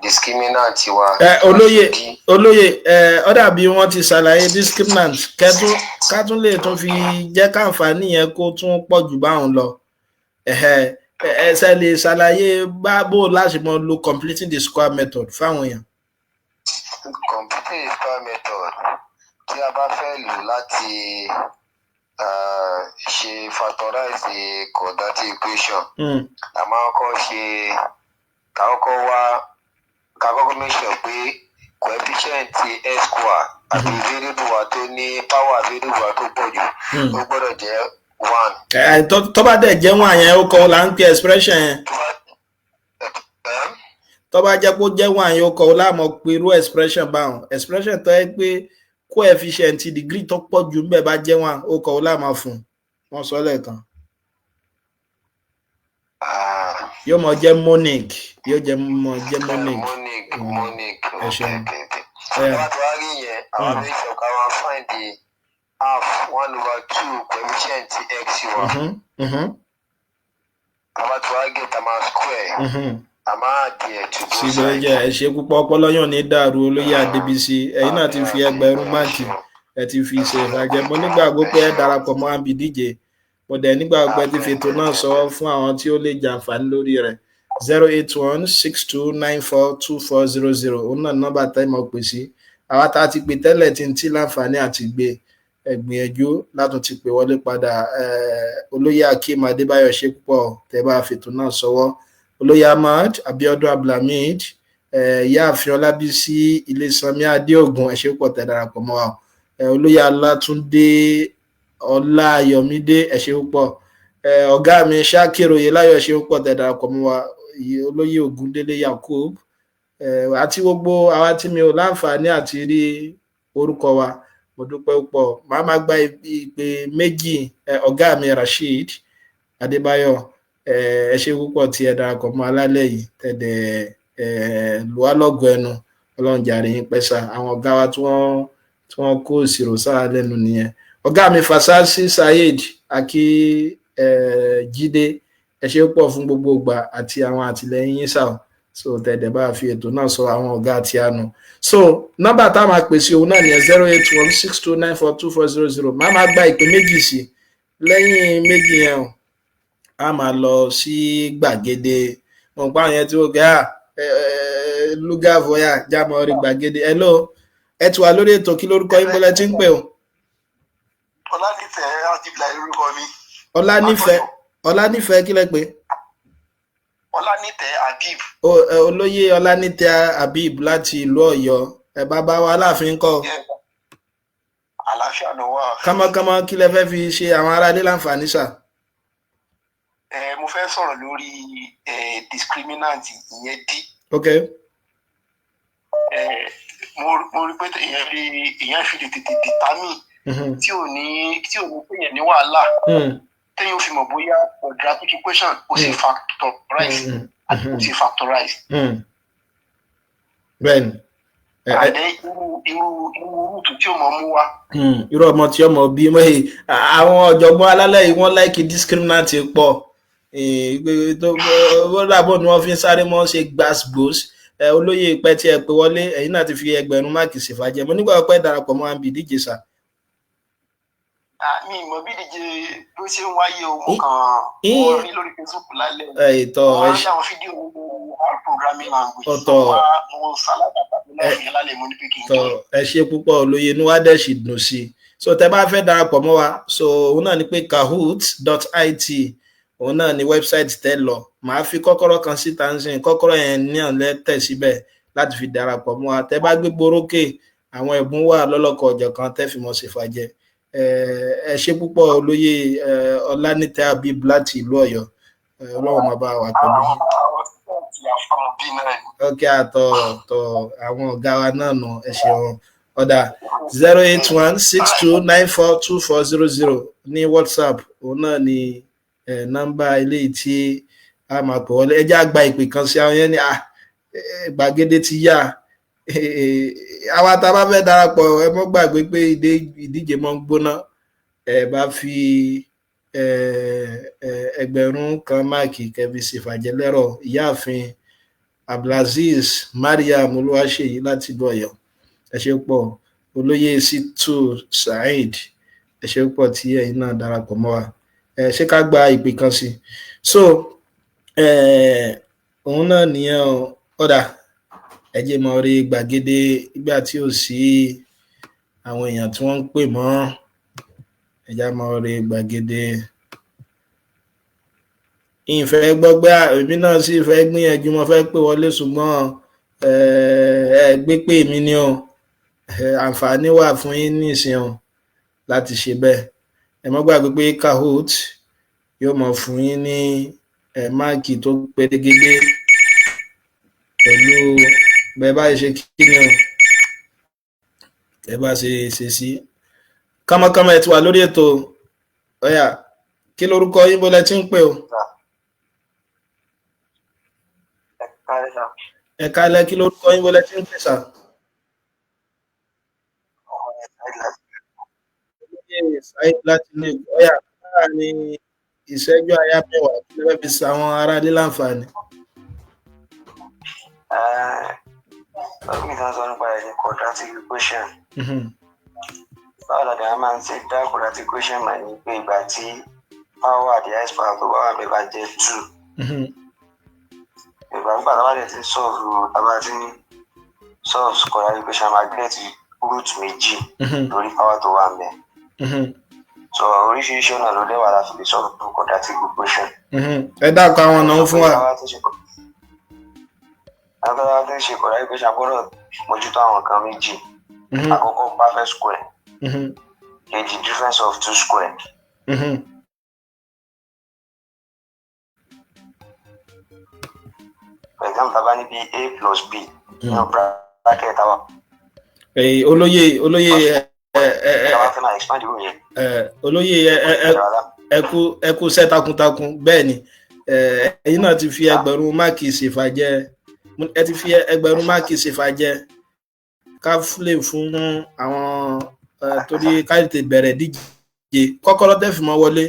discriminant wa. Ẹ olóyè, olóyè, ẹ ó dàbí wọ́n ti ṣàlàyé discriminant. Kẹtún kátún lè tún fi jẹ́ káǹfààní yẹn kó tún pọ̀ jù báwọn lọ. Ẹ ṣe lè ṣàlàyé bá bó láti mọ lo completing the square method fáwọn èèyàn? Completing the square method, tí a bá fẹ́ lò láti ṣe factorize quadratic equation, a máa kọ́ ṣe ká kọ́kọ́ wá, ká kọ́kọ́ make sure pé coefficient x square àti variable wa tó ní power variable wa tó pọ̀ jù, ó gbọ́dọ̀ jẹ́ one. Tó bá dẹ̀ jẹ́ one yẹn, ó kọ́ là ń pè expression yẹn? Tó bá jẹ́ kó jẹ́ one yẹn, ó kọ́ láàmú pé irú expression báwọn, expression tó yẹ pé coefficient degree tó pọ̀ jù ńbẹ̀ bá jẹ́ one, ó kọ́ láàmú fún wọn sọ lẹ́ẹ̀kan. Yóò mọ jẹ́ monic, yóò jẹ́ mọ jẹ́ monic. Monic, monic. Ẹ ṣeun. Ok, tó bá ti wá rí yẹn, àwọn make sure ká wá find the Half 1/2 coefficient x wa. A bá ti wá get, a máa square. A máa add to both síbẹ̀ sides. Jẹ́ ẹ ṣe púpọ̀, ọpọlọ yàn ní dàrú. Olóyè Adébísí, ẹ̀yin náà ti fi 2000 máàkì, ẹ ti fi ṣe ìfàjẹ. Mo nígbàgbọ́ pé ẹ darapọ̀ mọ́ àbí díje. Mo dẹ̀ nígbàgbọ́ pé ẹ ti fi ètò náà sọ fún àwọn tí ó lè jàǹfààní lórí rẹ̀. 08162942400, òun náà nọ́mbà tẹ́ mọ̀ pè sí. Àwa tá a ti pè tẹ́lẹ̀ tí ń tí láǹfààní àti gbé, ẹ gbìyànjú látún ti pè wọlé padà. Olóyè Akeem Adébáyọ̀, ṣe púpọ̀ tẹ́ bá fètò náà sọwọ́. Olóyè Ahmad Abiodun Abdulhamid, Ìyáàfin Ọlábísí Ilésanmí Adéògùn, ẹ ṣé púpọ̀ tẹ́ darapọ̀ mọ́ wa. Olóyè Alátúndé Ọláyọmídé, ẹ ṣé púpọ̀. Ọ̀gá mi Ṣakiru Oyèláyọ̀, ẹ ṣé púpọ̀ tẹ́ darapọ̀ mọ́ wa. Olóyè Ògúndélé Yakub, àti gbogbo àwa tí mi ò láǹfààní àti rí orúkọ wa, mo dúpẹ́ púpọ̀. Màá máa gba ìpè méjì. Ọ̀gá mi Rasheed Adébáyọ̀, ẹ ṣé púpọ̀ tí ẹ darapọ̀ mọ́ alálẹ̀ yìí, tẹ̀dẹ̀ lù wá lọ́gọ̀ ẹnu. Ọlọ́run jàre yín pẹ́ sá. Àwọn ọ̀gá wa tí wọ́n kó ìṣirò sára lẹ́nu nìyẹn. Ọ̀gá mi Fasasi Saheed Aki Jídé, ẹ ṣé púpọ̀ fún gbogbo ìgbà àti àwọn àtìlẹyìn yín sá o. So tẹ̀dẹ̀ bá fi ètò náà sọ àwọn ọ̀gá àti àánú. So nọ́mbà tá a máa pè sí òun náà nìyẹn, 08162942400. Máa máa gba ìpè méjì sí. Lẹ́yìn méjì yẹn o, a máa lọ sí gbàgede. Mo pa àwọn yẹn tí ó gẹ́ à lúgà voya jámọ́ rí gbàgede. Hello, ẹ ti wà lórí ètò. Kí lórúkọ yín, bọ́lá tí ń pè o? Ọlánìfẹ́ Adibla lórúkọ mi. Ọlánìfẹ́, Ọlánìfẹ́, kí lẹ pé? Ọlánìtẹ́ Habib. Olóyè Ọlánìtẹ́ Habib láti ìlú Ọ̀yọ́. Ẹ bàbá wa Aláàfin kọ́? Àlàáfíà ló wà. Kánmọ́kánmọ́, kí lẹ fẹ́ fi ṣe àwọn aráalé láǹfààní sà? Ẹ mo fẹ́ sọ̀rọ̀ lórí discriminant, ìyẹn d. Ẹ mo rí pé èèyàn fi lè tètè determine tí ò ní pèèyàn ní wàhálà, téèyàn fi mọ̀ bóyá quadratic equation ó sì factorize àti kò sì factorize. Bẹ́ẹ̀ni. Àdé irú root tí ó mọ̀ mú wá. Irú ọmọ tí ọmọ bí àwọn ọ̀jọ̀gbọ́n alálẹ̀ yìí, wọ́n like discriminant pọ̀. Tó dàbọ̀ ni wọ́n fi ń sáré mọ́ ṣe gbàsgbòs. Olóyè, ìpẹ́ tí ẹ pé wọlé, ẹ̀yin náà ti fi 2000 máàkì ṣèfàjẹ́. Mo nígbà pẹ́ darapọ̀ mọ́ àbí ìdíje sà. Mi mọ̀ bí ìdíje bó ṣe ń wáyé o. Mo kàn mo rí lórí Facebook lálẹ́. Ètò mo rí àwọn fídíò R programming language. Ọ̀tọ̀. Mo sálábà láti lálẹ́, mo ní pé kí n tọ. Ẹ ṣe púpọ̀, olóye, inú wa dẹ̀ sì dùn sí i. So tẹ bá fẹ́ darapọ̀ mọ́ wa, so òun náà ni pé kahoot.it, òun náà ni website tẹ́ lọ. Màá fi kọ́kọ́rọ́ kan síta ń sìn. Kọ́kọ́rọ́ yẹn ní ọ̀lẹ́ tẹ̀ síbẹ̀ láti fi darapọ̀ mọ́ wa. Tẹ́ bá gbé borókè, àwọn ẹ̀bùn wà lọ́lọ́kọ̀ ọ̀jọ̀kan tẹ́ fi mọ̀ ṣèfàjẹ́. Ẹ ṣe púpọ̀, olóyè Ọlánìtẹ́ Habib láti ìlú Ọ̀yọ́. Ọlọ́run máa bá wa pẹ̀lú yín. Ok, àtọ̀ tọ̀ àwọn ọ̀gá wa náà nù. Ẹ ṣeun. Ọ̀dà, 08162942400 ní WhatsApp, òun náà ni nọ́mbà eléyìí tí a máa pè wọlé. Ẹ jẹ́ àgbà ìpè kan sí. Àwọn yẹn ní gbàgede ti yá. Àwa tá a bá fẹ́ darapọ̀, ẹ mọ́ gbàgbé pé ìdíje mọ́ ń gbóná. Ẹ bá fi 1000 máàkì kẹfì ṣèfàjẹ́ lẹ́rọ̀. Ìyáàfin Abdulazeez Mariam Olúwaṣèyí láti ìlú Ọ̀yọ́, ẹ ṣe pọ̀. Olóyè Situ Saheed, ẹ ṣe pọ̀ tí ẹ̀yin náà darapọ̀ mọ́ wa. Ẹ ṣé, ká gba ìpè kan sí. So òun náà nìyẹn o. Ọ̀dà, ẹ jẹ́ mọ́ rí gbàgede ìgbà tí ò sí àwọn èèyàn tí wọ́n ń pè mọ́. Ẹ já mọ́ rí gbàgede. Ìfẹ́ gbọ́gbẹ́, èmi náà sì fẹ́ gbìyànjú, mo fẹ́ pè wọlé, ṣùgbọ́n ẹ gbé pè mí ní o. Àǹfààní wà fún yín nísìn o láti ṣe bẹ́ẹ̀. Ẹ mọ́ gbàgbé pé Kahoot yóò mọ̀ fún yín ní máàkì tó pérégedé pẹ̀lú bẹ́ẹ̀ bá ṣe kí ni o, ẹ bá ṣe ṣe sí kánmọ́kánmọ́. Ẹ ti wà lórí ètò. Ọ̀yà, kí lorúkọ yín, bó lẹ ti ń pè o? Ẹ kálẹ́. Kí lorúkọ yín, bó lẹ ti ń pè sà? Saheed láti ilé ọyà, láàrin ìṣẹ́jú àyá 10, kí lè fẹ́ fi ṣàwọn aráalé láǹfààní? Ọdún ìtàn sọ nípa ẹ̀ ní quadratic equation. Báwo la dàá máa ń ṣe dá quadratic equation mà ní pé ìgbà tí power, the highest power tó bá wà bẹ́ẹ̀ bá jẹ́ 2. Ìgbà nígbà tá a bá dẹ̀ ti ń solve, tá a bá ti ń solve quadratic equation, máa get root 2 lórí power tó wà ńbẹ̀. So oríṣiríṣi ọ̀nà ló dẹ́wà láti lè solve quadratic equation. Ẹ dákọ̀ àwọn ọ̀nà fún wa. Àwọn tó bá ti ń ṣe quadratic equation gbọ́dọ̀ mójútó àwọn nǹkan méjì. Àkọ́kọ́, perfect square. Kejì, difference of two square. For example, tá a bá ní bí a plus b nínú bracket àwa. Olóyè, Tá a bá fẹ́ máa expand irú yẹn. Olóyè, ẹ kú iṣẹ́ takuntakun. Bẹ́ẹ̀ ni, ẹ̀yin náà ti fi 1000 máàkì ṣèfàjẹ, ẹ ti fi 1000 máàkì ṣèfàjẹ. Ká lè fún àwọn torí ká tètè bẹ̀rẹ̀ díje. Kọ́kọ́rọ́ tẹ́ fi mọ́ wọlé,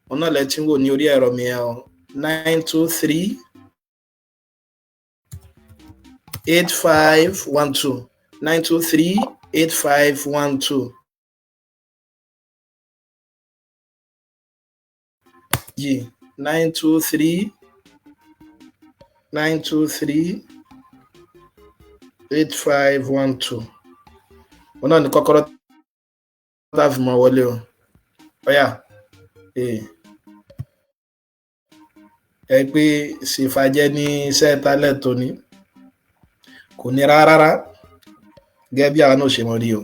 òun náà lẹ ti ń wò ní orí ẹ̀rọ mi ẹ̀ ọ́, 9238512, 9238512. G 923, 9238512, òun náà ní kọ́kọ́rọ́ tá a fi mọ́ wọlé o. Ọ̀yà, ẹ pé ṣèfàjẹ́ ní iṣẹ́ talẹ̀ tóní, kò ní rárá, gẹ́gẹ́ bí àwọn náà ṣe mọ̀ rí o.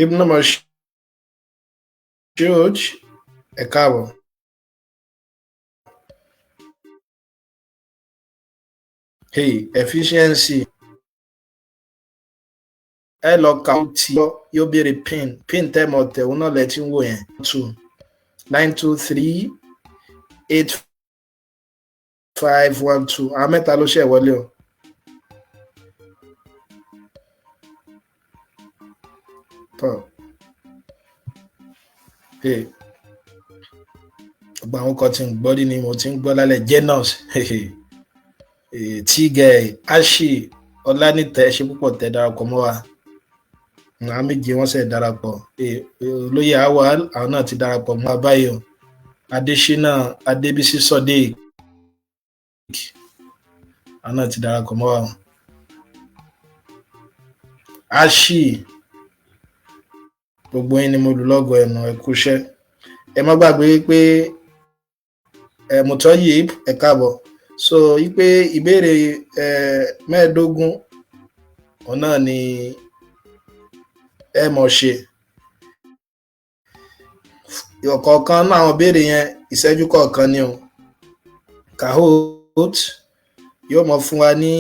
Ibn Mas'ud, ẹ káàbọ̀. Hey, efficiency, ẹ lọ kà ó tí yóò béèrè pin tẹ́ mọ̀ tẹ̀, òun náà lẹ ti ń wò yẹn, 2 9238512. Àwọn mẹ́ta ló ṣẹ̀ wọlé o. Tọ́ gbogbo àwọn kan tí ń gbọ́ rí ni mo ti ń gbọ́ lálẹ́. Genus Tigẹ̀ Ashi Ọlánìtẹ̀, ṣe púpọ̀ tẹ̀ darapọ̀ mọ́ wa. Àwọn méje wọ́n ṣẹ̀ darapọ̀. Olóyè Awal, àwọn náà ti darapọ̀ mọ́ wa báyìí o. Adésínà Adébísí Sodiq, àwọn náà ti darapọ̀ mọ́ wa o. Ashi, gbogbo yín ni mo lù lọ́gọ̀ọ́ ẹnu, ẹ kúṣẹ́. Ẹ má gbàgbé pé ẹ Mutọ́yìb, ẹ káàbọ̀. So wípé ìbéèrè 15, òun náà ni ẹ mọ̀ ṣe ọ̀kọ̀ọ̀kan náà. Àwọn ìbéèrè yẹn, ìṣẹ́jú kọ̀ọ̀kan ni o. Kahoot yóò mọ̀ fún wa ní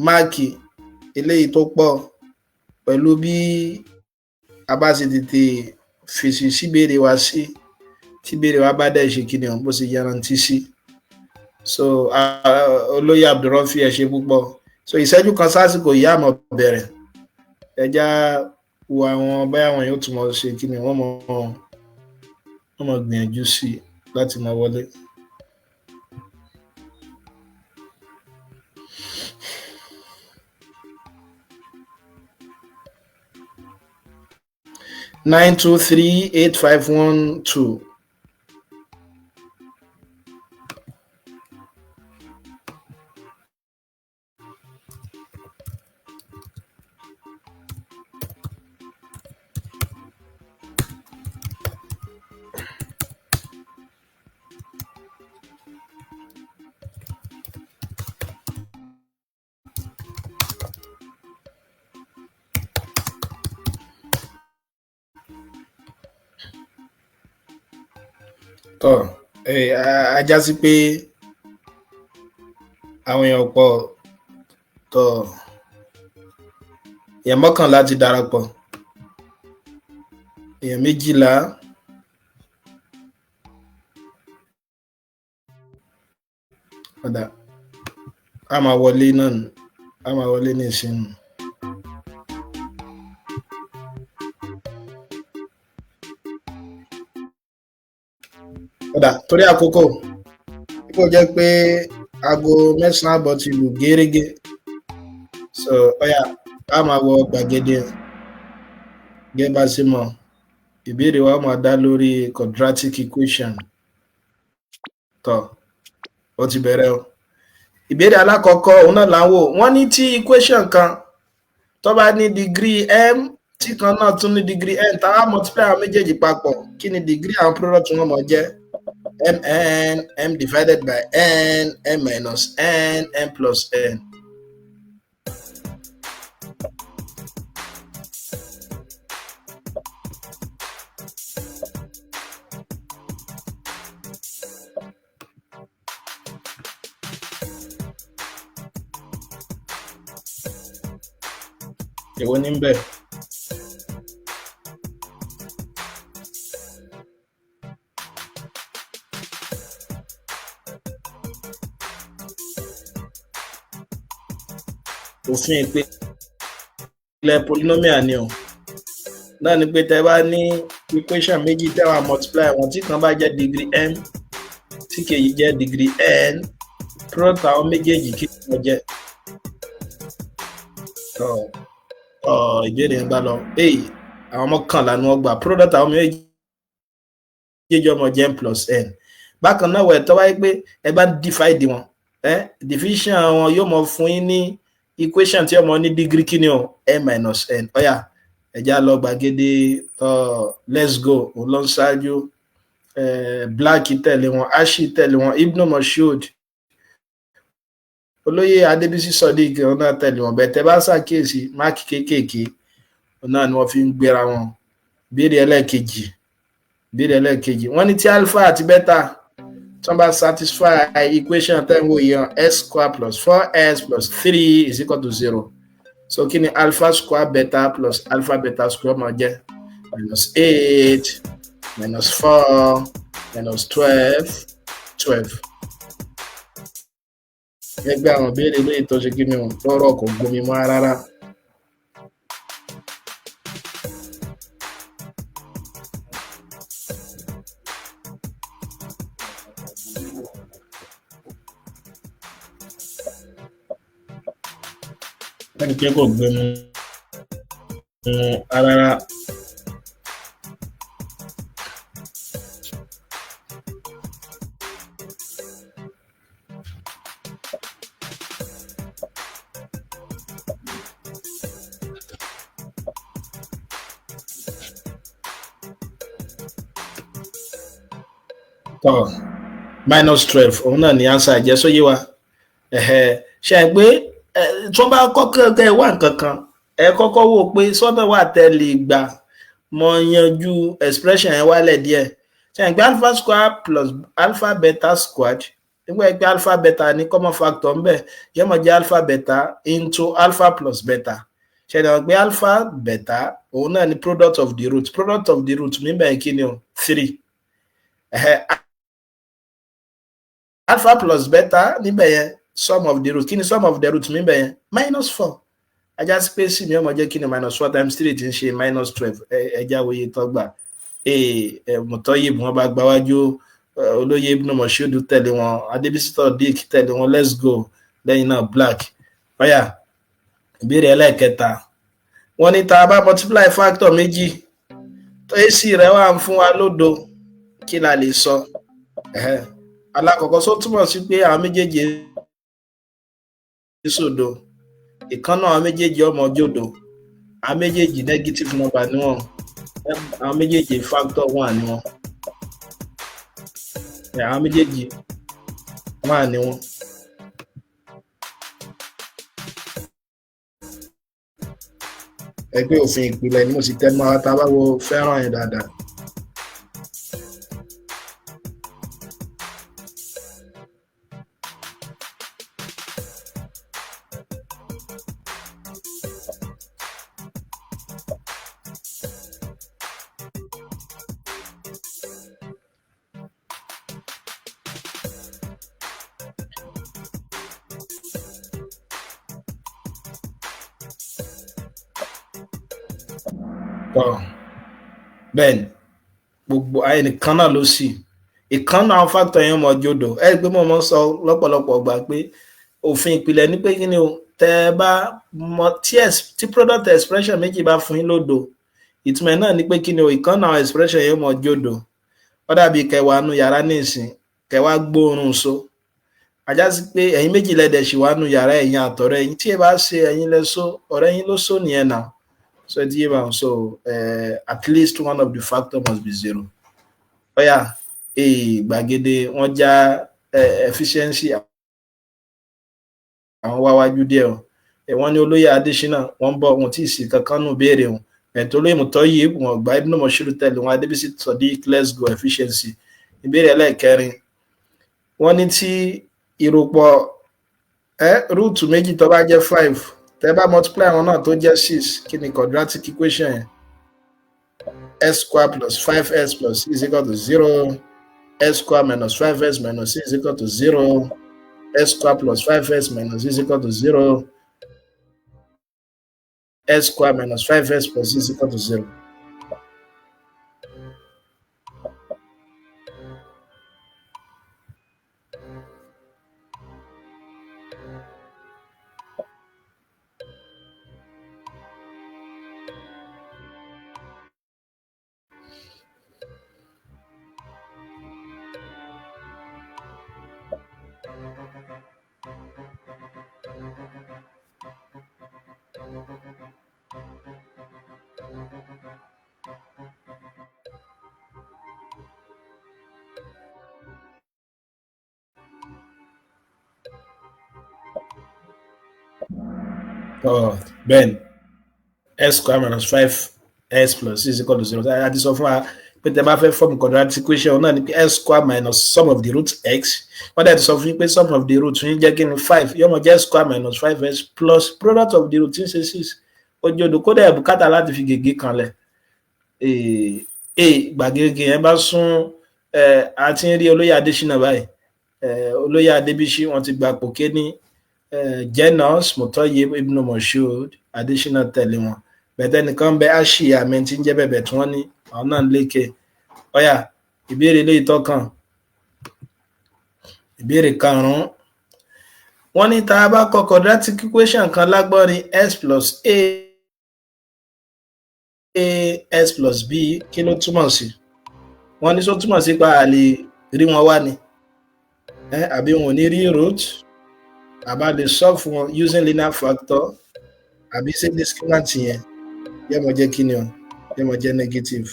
máàkì eléyìí tó pọ̀ pẹ̀lú bí a bá ṣe tètè fèsì síbéèrè wa sí, tí ìbéèrè wa bá dẹ̀ ṣe kí ni bó ṣe yanrantí sí. So olóyè Abdulrafi, ẹ ṣe púpọ̀. So ìṣẹ́jú kan sásìkò yìí, àmọ́ bẹ̀rẹ̀. Ẹja wo àwọn báyà wọn yóò tún mọ̀ ṣe kí ni, wọ́n mọ̀ gbìyànjú sí láti máa wọlé. 9238512. Tọ́ ajá sí pé àwọn èèyàn pọ̀. Tọ́, èèyàn 11 ti darapọ̀, èèyàn 12. Ọ̀dà, a máa wọlé náà, a máa wọlé ní ìsinmi. Ọ̀dà, torí àkókò, kó jẹ́ pé aago 9:30 ti lù gérégé, so ọ̀yà, a máa wọ gbàgede. Gẹ́gẹ́ bá ṣe mọ̀, ìbéèrè wa máa dá lórí quadratic equation. Tọ́, ó ti bẹ̀rẹ̀ o. Ìbéèrè alákọ̀ọ́kọ́ òun náà là ń wò. Wọ́n ní tí equation kan tó bá ní degree m, tí kan náà tún ní degree n, tá a multiply àwọn méjèèjì papọ̀, kí ni degree àwọn product wọn mọ̀ jẹ́? Mn, m divided by n, m minus n, m plus n. Èwo ní bẹ́ẹ̀? Òfin ìpìlẹ̀ polynomial ni o náà ni pé tẹ́ bá ní equation méjì, tẹ́ wá multiply wọn, tí kan bá jẹ́ degree m, tí kejì jẹ́ degree n, product àwọn méjèèjì, kí wọ́n jẹ́? Tọ́, ìbéèrè yẹn bá lọ. Àwọn 11 ni wọ́n gbà. Product àwọn méjèèjì ọmọ jẹ́ m plus n. Bákan náà wẹ̀, tọ́ wáyé pé ẹ bá divide wọn, division wọn yóò mọ fún yín ní equation tí ọmọ ní degree kí ni o? M minus n. Ọ̀yà, ẹ̀já lọ gbàgede. Let's go. Òun ló ń ṣáájú, Black tẹ̀lé wọn, Ashi tẹ̀lé wọn, Ibnu Moshood, olóyè Adébísí Sodiq, òun náà tẹ̀lé wọn. Bẹ́ẹ̀, tẹ́ bá ṣàkíyèsí, máàkì kéékèèké òun náà ni wọ́n fi ń gbéra wọn. Ìbéèrè ẹlẹ́ẹ̀kejì, ìbéèrè ẹlẹ́ẹ̀kejì, wọ́n ní tí alpha àti beta tí wọ́n bá satisfy equation tẹ́ ń wò yẹn, x square plus four x plus three is equal to zero, so kí ni alpha square beta plus alpha beta square máa jẹ́? Minus eight, minus four, minus 12, 12. Gẹ́gẹ́ àwọn ìbéèrè lóye tó ṣe kí ni o lọ́rọ̀ kò gbomi mọ́ rárá. Ẹni pé kò gbẹnu rárá. Tọ́, minus 12 òun náà ní answer. Ìjẹ́ sóyè wa? Ṣe é pé tí wọ́n bá kọ́kọ́ kẹ́ ẹ wá nǹkan kan, ẹ kọ́kọ́ wò pé sọ́nà wà tẹ́ lè gbà mọ yanjú expression yẹn wálẹ̀ díẹ̀. Ṣe é pé alpha square plus alpha beta squared, nígbà pé alpha beta ní common factor ńbẹ, yóò mọ̀ jẹ́ alpha beta into alpha plus beta. Ṣe é pé alpha beta òun náà ní product of the root? Product of the root níbẹ̀, kí ni o? Three. Alpha plus beta níbẹ̀ yẹn, sum of the root, kí ni sum of the root níbẹ̀ yẹn? Minus four. Ajá sí pé sí mi ọmọ jẹ́ kí ni? Minus four times three ti ń ṣe minus 12. Ẹjá wòye tọ́gbà mọ̀tọ́ yìí. Wọ́n bá gbáwájú, olóyè Ibn Moshood tẹ̀lé wọn, Adébísí Dick tẹ̀lé wọn, let's go. Lẹ́yìn náà, Black. Ọ̀yà, ìbéèrè ẹlẹ́ẹ̀kẹta, wọ́n ní tá a bá multiply factor méjì tó ac rẹ̀ wà ń fún wa lódo, kí la lè sọ? Alákọ̀ọ́kọ́, só túmọ̀ sí pé àwọn méjèèjì sòdo? Ìkan náà, àwọn méjèèjì ọmọ jòdò. Àwọn méjèèjì negative number ni wọ́n. Àwọn méjèèjì factor one ni wọ́n. Àwọn méjèèjì one ni wọ́n. Ẹgbẹ́ òfin ìpìlẹ̀ ni mo sì tẹnu mọ́ tá a bá wo fẹ́ràn yẹn dáadáa. Tọ́, bẹ́ẹ̀ ni, gbogbo ẹnìkan náà ló sì ìkan náà factor yẹn mọ̀ jòdò. Ẹ rí i pé mo mọ̀ ń sọ lọ́pọ̀lọpọ̀ gbà pé òfin ìpìlẹ̀ ní pé kí ni o, tẹ́ ẹ bá mọ tí product expression méjì bá fún yín lódo, ìtumọ̀ náà ni pé kí ni o, ìkan náà expression yẹn mọ̀ jòdò. Ó dàbí kẹwàá nu yàrá nísìn, kẹwàá gbóòórùn so ajá sí pé ẹ̀yin méjì lẹ́dẹ̀ ṣì wá nu yàrá, ẹ̀yin àtọ̀rẹ́ ẹ̀yin. Tí ẹ bá ṣe ẹ̀yin lẹ so, ọ̀rẹ́ yín ló so nìyẹn náà. So ẹ ti yé báwọn. So at least one of the factor must be zero. Ọ̀yà gbàgede wọ́n já efficiency àwọn wáwájú díẹ̀ o. Wọ́n ní olóyè Adésínà wọ́n ń bọ̀, wọn tí ì sí kankan nù béèrè wọn. Ẹ̀tọ́ olóyè mọ̀tọ́ yìí wọn gba Ibn Moshiru tẹ̀lé wọn, Adébísí Sodiq. Let's go, efficiency. Ìbéèrè ẹlẹ́ẹ̀kẹrin, wọ́n ní tí ìròpọ̀ ẹ root méjì tó bá jẹ́ 5, tẹ́ bá multiply wọn náà tó jẹ́ 6, kí ni quadratic equation yẹn? S square plus 5s plus 6 is equal to 0, s square minus 5s minus 6 is equal to 0, s square plus 5s minus is equal to 0, s square minus 5s plus 6 is equal to 0. Oh, Ben, s square minus 5s plus 6 is equal to 0. A ti sọ fún wa pé tẹ́ bá fẹ́ form quadratic equation náà ni pé s square minus sum of the root x. Wọ́n dẹ̀ ti sọ fún yín pé sum of the root yín jẹ́ kí ni? 5. Yóò mọ̀ jẹ́ square minus 5s plus product of the root ń ṣe 6. Ojú odò kódà bùkátà láti fi gègé kanlẹ̀. Ee, gbàgede yẹn bá sún àti ń rí olóyè Adésínà báyìí. Olóyè Adébísí wọ́n ti gba pòké ní Jenus Mutoyib Ibn Moshood Adésínà tẹ̀lé wọn. Bẹ̀tẹ̀ nìkan bẹ ashi àmì tí ń jẹ́ bẹ̀bẹ̀ tí wọ́n ní àwọn náà ń lékè. Ọ̀yà, ìbéèrè ilé ìtọ́kàn, ìbéèrè karùn-ún, wọ́n ní tá a bá kọ quadratic equation kan lágbọ́nrin s plus a s plus b, kí ló túmọ̀ sí? Wọ́n ní sọ túmọ̀ sí pa àlè rí wọn wá ni àbí wọn ò ní rí root, àbá lè solve wọn using linear factor, àbí ṣé discriminant yẹn yẹ mọ jẹ́ kí ni o, yẹ mọ jẹ́ negative.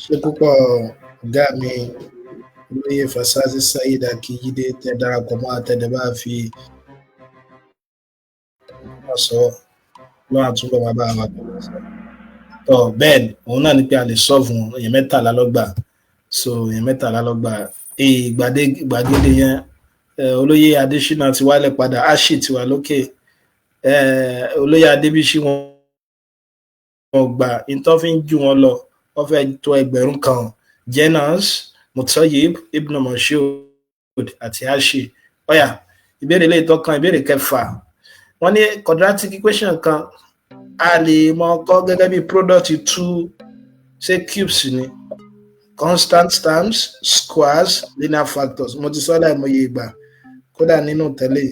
Ṣe púpọ̀, ọ̀gá mi olóyè Fasasi Saheed Akíjídé, tẹ darapọ̀ mọ́ àtẹ̀dẹ̀ bá fi sọ lọ́wọ́ àtúbọ̀ máa bá wa pẹ̀lú ọ̀sẹ̀. Tọ́, bẹ́ẹ̀ ni, òun náà ni pé a lè solve wọn. Èèyàn 13 ló gbà. So èèyàn 13 ló gbà. Gbàgede yẹn, olóyè Adésínà ti wálẹ̀ padà, ashi ti wà lókè, olóyè Adébísí wọn gbà ìtọ́ fi ń jù wọn lọ, wọ́n fẹ́ tó 1000. Jenus Mutoyib Ibn Moshood àti ashi. Ọ̀yà, ìbéèrè ilé ìtọ́kan, ìbéèrè kẹfà, wọ́n ní quadratic equation kan a lè mọ kọ́ gẹ́gẹ́ bí product two ṣé cubes ni, constant terms, squares, linear factors. Mo ti sọ láìmọye ìgbà kódà nínú tẹ́lẹ̀.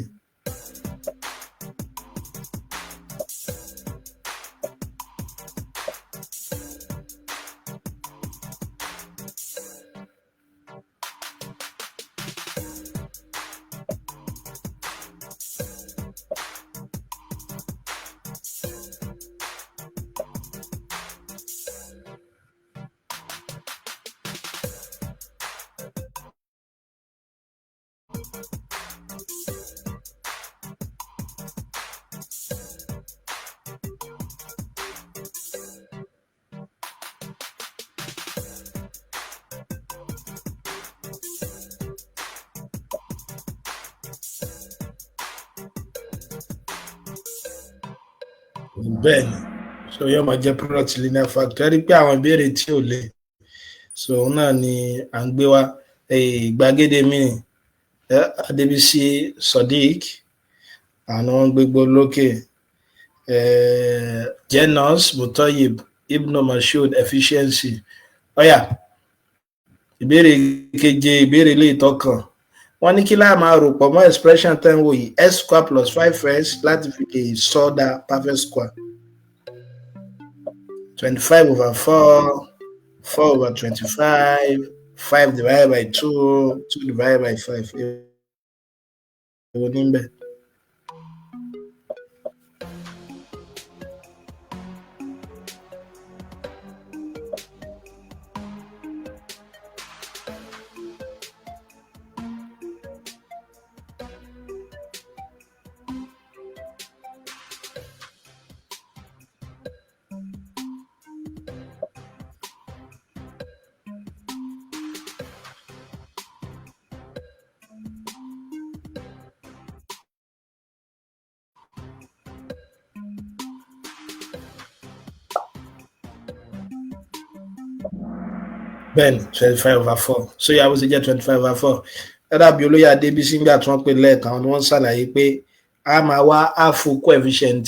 Bẹ́ẹ̀ni, so yóò máa jẹ́ product linear factor. Ẹ rí i pé àwọn ìbéèrè tí ò le, so òun náà ni à ń gbé wá gbàgede mi. Adébísí Sodiq, àwọn wọn gbégbó lókè. Genus Mutoyib Ibn Mashood efficiency. Ọ̀yà, ìbéèrè keje, ìbéèrè ilé ìtọ́kàn. Wọ́n ní kí láà máa rò pọ̀ mọ́ expression ten wò yìí, x square plus five x, láti fi lè sọ́dà perfect square: 25 over 4, 4 over 25, 5 divided by 2, 2 divided by 5. Èwo ní bẹ́ẹ̀? Bẹ́ẹ̀ni, 25 over 4. So yàrá bó ṣe jẹ́ 25 over 4, ẹ dàbí olóyè Adébísí nígbà tí wọ́n pè lẹ́ẹ̀kan ni wọ́n ṣàlàyé pé a máa wá áfù coefficient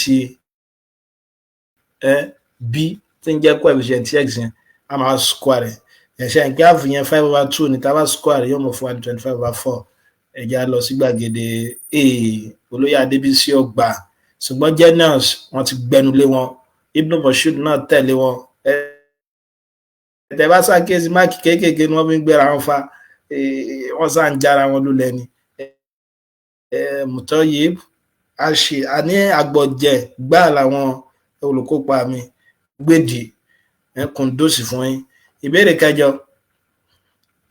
ẹ b tí ń jẹ́ coefficient x yẹn, a máa square rẹ̀. Ẹ̀ṣẹ̀ nǹkan áfù yẹn 5 over 2 ní tá a bá square rẹ̀, yóò mọ̀ fún wa ní 25 over 4. Ẹ̀jẹ̀ á lọ sí gbàgede. Olóyè Adébísí ọgbà, ṣùgbọ́n Genius wọ́n ti gbẹnu lé wọn, Ibn Moshood náà tẹ̀lé wọn. Tẹ bá ṣàkíyèsí, máàkì kéékèèké ni wọ́n fi ń gbéra wọn fa, wọ́n sá ń jára wọn lulẹ̀ ni. Mutoyib àṣì àní àgbọ̀jẹ̀ gbà làwọn olùkópa mi gbèdì kùndósì fún yín. Ìbéèrè kẹjọ,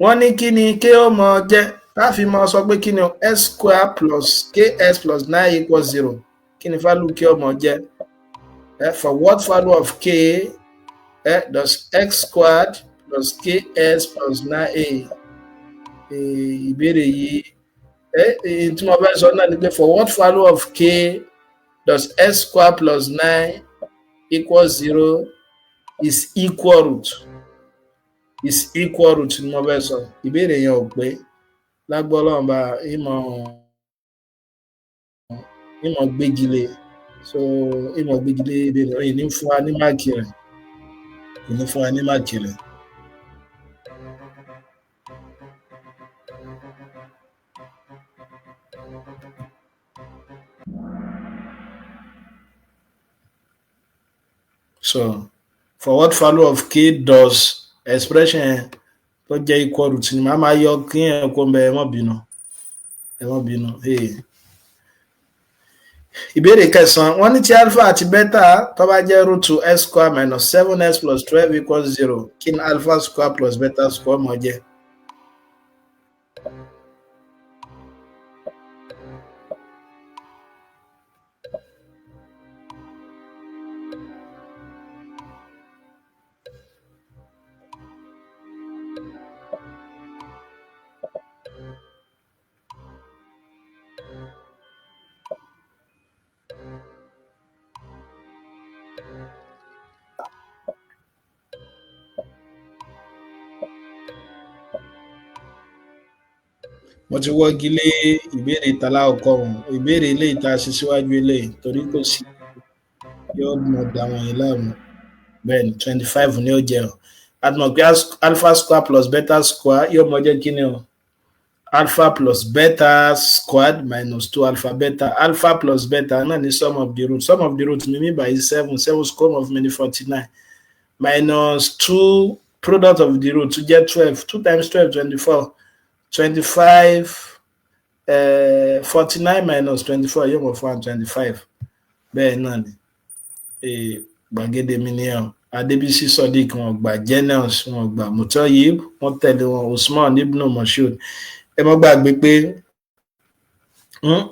wọ́n ní kí ni kí ó mọ jẹ́ láfi mọ sọ pé kí ni x square plus kx plus 9 equals 0? Kí ni value kí ó mọ jẹ́? For what value of k does x squared plus kx plus 9a? Ìbéèrè yìí, tí mo fẹ́ sọ náà ni pé for what value of k does x square plus 9 equals 0 is equal root, is equal root ni mo fẹ́ sọ. Ìbéèrè yẹn ò pé lágbọ́. Ọlọ́run bá ìmọ̀ gbégilé, so ìmọ̀ gbégilé ìbéèrè yìí ní fún wa ní máàkì rẹ̀, ní fún wa ní máàkì rẹ̀. So for what value of k does expression tó jẹ́ equal root ni màá máa yọ kí ẹ̀ kó ń bẹ. Ẹ má bínú, ẹ má bínú. Ìbéèrè kẹsàn-án, wọ́n ní tí alpha àti beta tó bá jẹ́ root two x square minus seven x plus 12 equals 0, kí ni alpha square plus beta square mọ̀ jẹ́? Mo ti wọ́gi lé ìbéèrè ìtàlá ọkọ ọ̀hún, ìbéèrè ilé ìta ṣe síwájú ilé, torí kò sí yóò mọ̀ dà wọ́n yìí láàmú. Bẹ́ẹ̀ ni, 25 ni ó jẹ́ o. A ti mọ̀ pé alpha square plus beta square yóò mọ jẹ́ kíni o? Alpha plus beta squared minus two alpha beta. Alpha plus beta náà ní sum of the root. Sum of the root ní mi by seven, seven square of many 49 minus two product of the root tó jẹ́ 12. Two times 12, 24. 25, 49 minus 24 yóò mọ̀ fún wa 25. Bẹ́ẹ̀ náà ni. Gbàgede mi ni ẹ̀. Adébísí Sodiq wọn gbà, Genius wọn gbà, Mutoyib wọn tẹ̀lé wọn, Usman Ibn Moshood. Ẹ mọ́ gbàgbé pé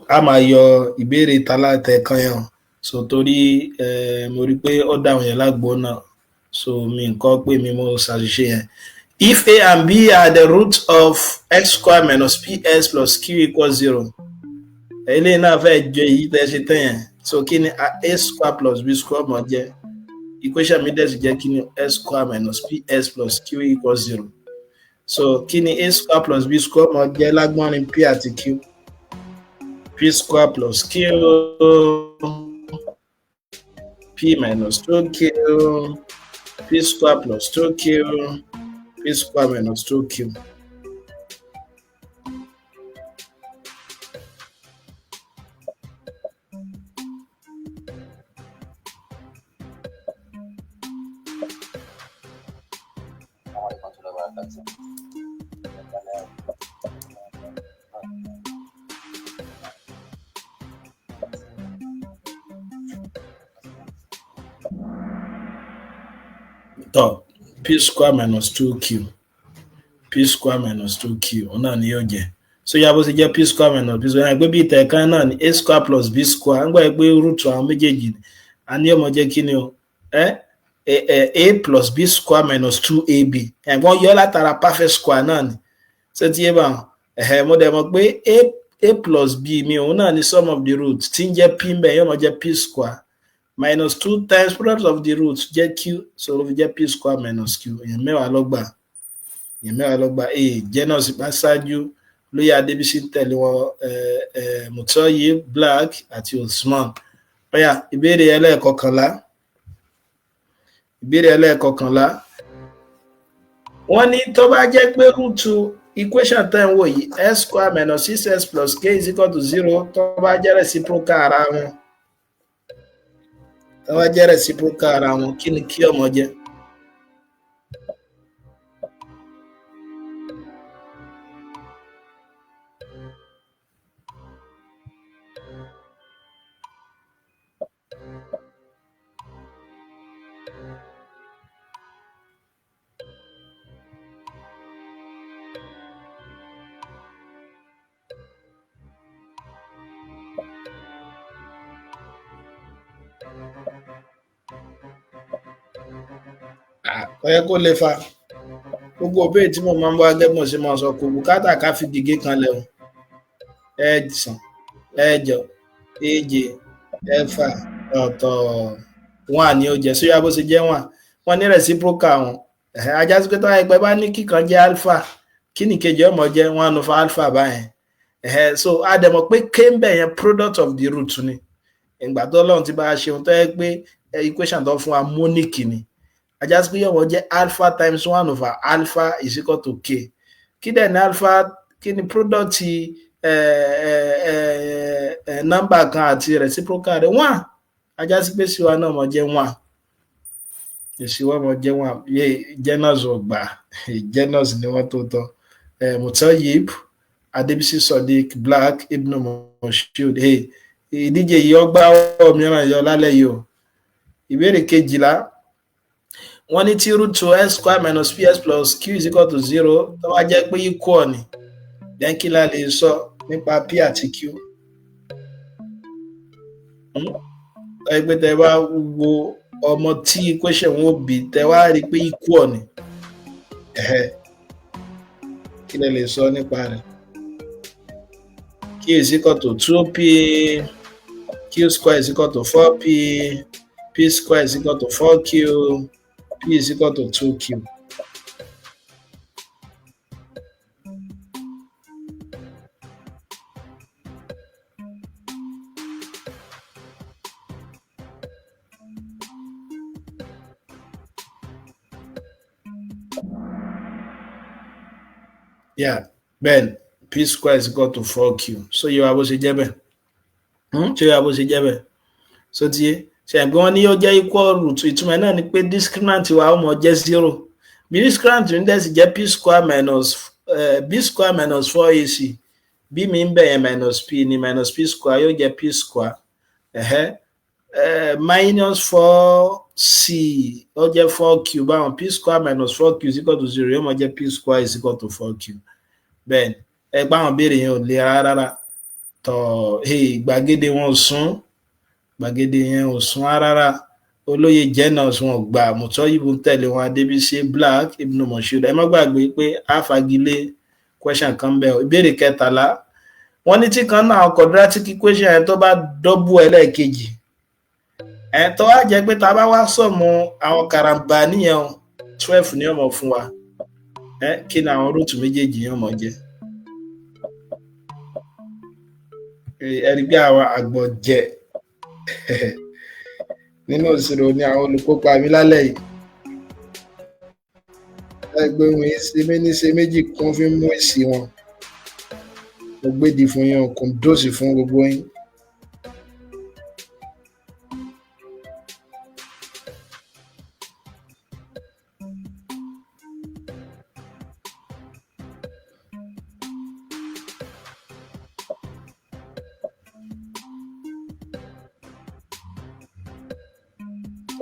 a máa yọ ìbéèrè tálátẹ kan yẹn, so torí mo rí i pé ó dá àwọn yẹn lágbo náà, so mi nǹkan pé mi mo ṣàṣìṣe yẹn. If a and b are the root of x square minus px plus q equals 0, eléyìí náà fẹ́ jọ èyí tẹ́ ṣe tán yẹn. So kí ni a square plus b square mọ̀ jẹ́? Equation mi dẹ̀ sì jẹ́ kí ni? S square minus ps plus q equals zero. So kí ni a square plus b square mọ̀ jẹ́ lágbọ́nrin p àti q? P square plus q, p minus 2q, p square plus 2q, p square minus 2q. Tọ́, p square minus 2q, p square minus 2q, òun náà ni yóò jẹ́. So yà, bó ṣe jẹ́ p square minus b square, pé bí ìtẹ̀kan náà ni a square plus b square ń gbọ́ pé root àwọn méjèèjì a ní ọmọ jẹ́ kí ni o? Ẹ a plus b square minus 2ab, ẹ̀gbọ́n yọ látara perfect square náà ni. Ṣé ti yé bá wọn? Ẹ̀hẹ̀, mo dẹ̀ mọ̀ pé a plus b mi, òun náà ni sum of the root tí ń jẹ́ p ń bẹ̀, yóò mọ̀ jẹ́ p square minus two times product of the root jẹ́ q. So ló fi jẹ́ p square minus q. Èèyàn 10 ló gbà, èèyàn 10 ló gbà. A Genus bá ṣáájú, lóyè Adébísí ń tẹ̀lé wọn, Mutoyi Black àti Usman. Ọ̀yà, ìbéèrè ẹlẹ́ẹ̀kọkànlá, ìbéèrè ẹlẹ́ẹ̀kọkànlá. Wọ́n ní tó bá jẹ́ pé root equation tẹ́ ń wò yìí, s square minus six s plus k is equal to zero, tó bá jẹ́ reciprocal ara wọn, tó bá jẹ́ reciprocal ara wọn, kí ni kí ọmọ jẹ́? Kò yẹ kó lè fa gbogbo òbéèrè tí mo máa ń wá. Gẹ́gẹ́ bí mo ṣe máa sọ, kò bùkátà ká fi gègé kan lẹ̀ o. Ẹ̀sán, ẹ̀jọ, èje, ẹ̀fà, ọ̀tọ̀, one ni ó jẹ́. Sóyá, bó ṣe jẹ́ one, wọ́n ní reciprocal wọn, ajá sí pé tó wáyé pé bá ní kíkan jẹ́ alpha, kí ni kejì ọmọ jẹ́? One over alpha báyẹn. So a dẹ̀ mọ̀ pé k ń bẹ̀ yẹn, product of the root ni. Ìgbà tó Ọlọ́run ti bá a ṣe ohun tó yẹ pé equation tó fún wa monic ni, ajá sí pé yọ̀wọ̀ jẹ́ alpha times one over alpha is equal to k. Kí dẹ̀ ní alpha? Kí ni product nọ́mbà kan àti reciprocal rẹ̀? One. Ajá sí pé sí wa náà mọ̀ jẹ́ one, èsì wa mọ̀ jẹ́ one. Yé, Genus ọgbà, Genus ni wọ́n tó tọ́. Mutayib Adébísí, Sodiq Black, Ibn Moshood. Ìdíje yìí, ọgbà mìíràn yọ lálẹ́ yìí o. Ìbéèrè 12, wọ́n ní tí root two s square minus ps plus q is equal to zero tó bá jẹ́ pé equal ni, then kí la lè sọ nípa p àti q? Ẹ pé tẹ bá wo ọmọ tí equation wọn bí, tẹ wá rí i pé equal ni, kí lẹ lè sọ nípa rẹ̀? Q is equal to 2p, q square is equal to 4p, p square is equal to 4q, p is equal to 2q. Yeah, ben p square is equal to 4q. So yóò wá bó ṣe jẹ́ bẹ́ẹ̀. Ṣé yóò wá bó ṣe jẹ́ bẹ́ẹ̀? So ti yé ṣe é pé wọ́n ní yóò jẹ́ equal root. Ìtumọ̀ náà ni pé discriminant wa ó mọ jẹ́ zero. Bí discriminant mi dẹ̀ sì jẹ́ p square minus b square minus 4ac, b mi ń bẹ̀ yẹn minus p ni, minus p square yóò jẹ́ p square minus 4c, ó jẹ́ 4q báwọn. P square minus 4q is equal to zero, yóò mọ jẹ́ p square is equal to 4q. Bẹ́ẹ̀ ẹ gbá àwọn béèrè yẹn ò le rárá rárá. Tọ̀, gbàgede wọn ò sún, gbàgede yẹn ò sún rárá. Olóyè Genus, wọn gbà. Mùtọ́yìbù ń tẹ̀lé wọn, Adébísí Black, Ibnu Moshood. Ẹ má gbàgbé pé a fagilé question kan bẹ́ẹ̀. Ìbéèrè 13. Wọ́n ní tí kan náà quadratic equation yẹn tó bá double ẹlẹ́ẹ̀kejì ẹ̀, tó wá jẹ́ pé tá a bá wá sum àwọn karambà níyẹn, 12 ní ó máa fún wa. Ẹ kí ni àwọn root méjèèjì yẹn máa jẹ́? Ẹ rí bí àwọn àgbọ̀jẹ̀ nínú ìṣirò ní àwọn olùkópa mi lálẹ́ yìí. Ẹgbẹ́ wọn ṣe méní ṣe méjì kún fi mú èsì wọn. Mo gbédi fún yín, kò dóòsì fún gbogbo yín.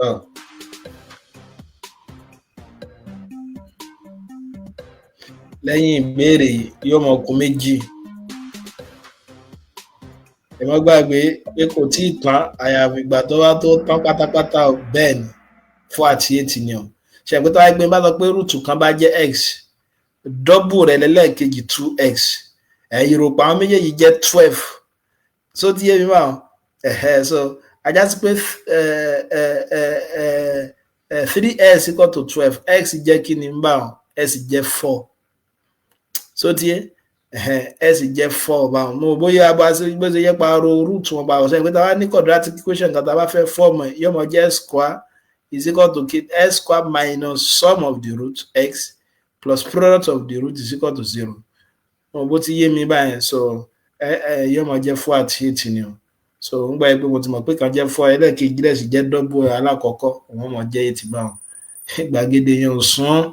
Oh. Lẹ́yìn ìbéèrè yóò mọ̀ kún méjì. Ẹ má gbàgbé pé kò tí ì tán àyàfi ìgbà tó bá tó tán pátápátá. Bẹ́ẹ̀ ni, 4 àti 8 ni o ṣe pé tó wáyé pé bá sọ pé root kan bá jẹ́ x, double rẹ̀ lẹ́lẹ́kejì 2x, ẹ̀ ìròpọ̀ àwọn méjèèjì jẹ́ 12. So ti yé mi báwọn ẹ̀hẹ́. So ajá sí pé 3x equal to 12, x jẹ́ kí ni ń báwọn? X jẹ́ 4. So ti yé, x jẹ́ 4 báwọn. Mo bóyá bá bó ṣe yẹ pààrọ̀ root wọn báwọn sẹ́yìn pé tá a bá ní quadratic equation kan, tá a bá fẹ́ form ẹ̀, yóò mọ jẹ́ x square is equal to x square minus sum of the root x plus product of the root is equal to 0. Mo bó ti yé mi báyẹn. So ẹ ẹ yóò mọ jẹ́ 4 àti 8 ni o. So ń gbà pé mo ti mọ̀ pé kan jẹ́ 4, ẹlẹ́ẹ̀kejì dẹ̀ sì jẹ́ double alákọ̀ọ́kọ́, òun mọ̀ jẹ́ 8 báwọn. Gbàgede yẹn ò sún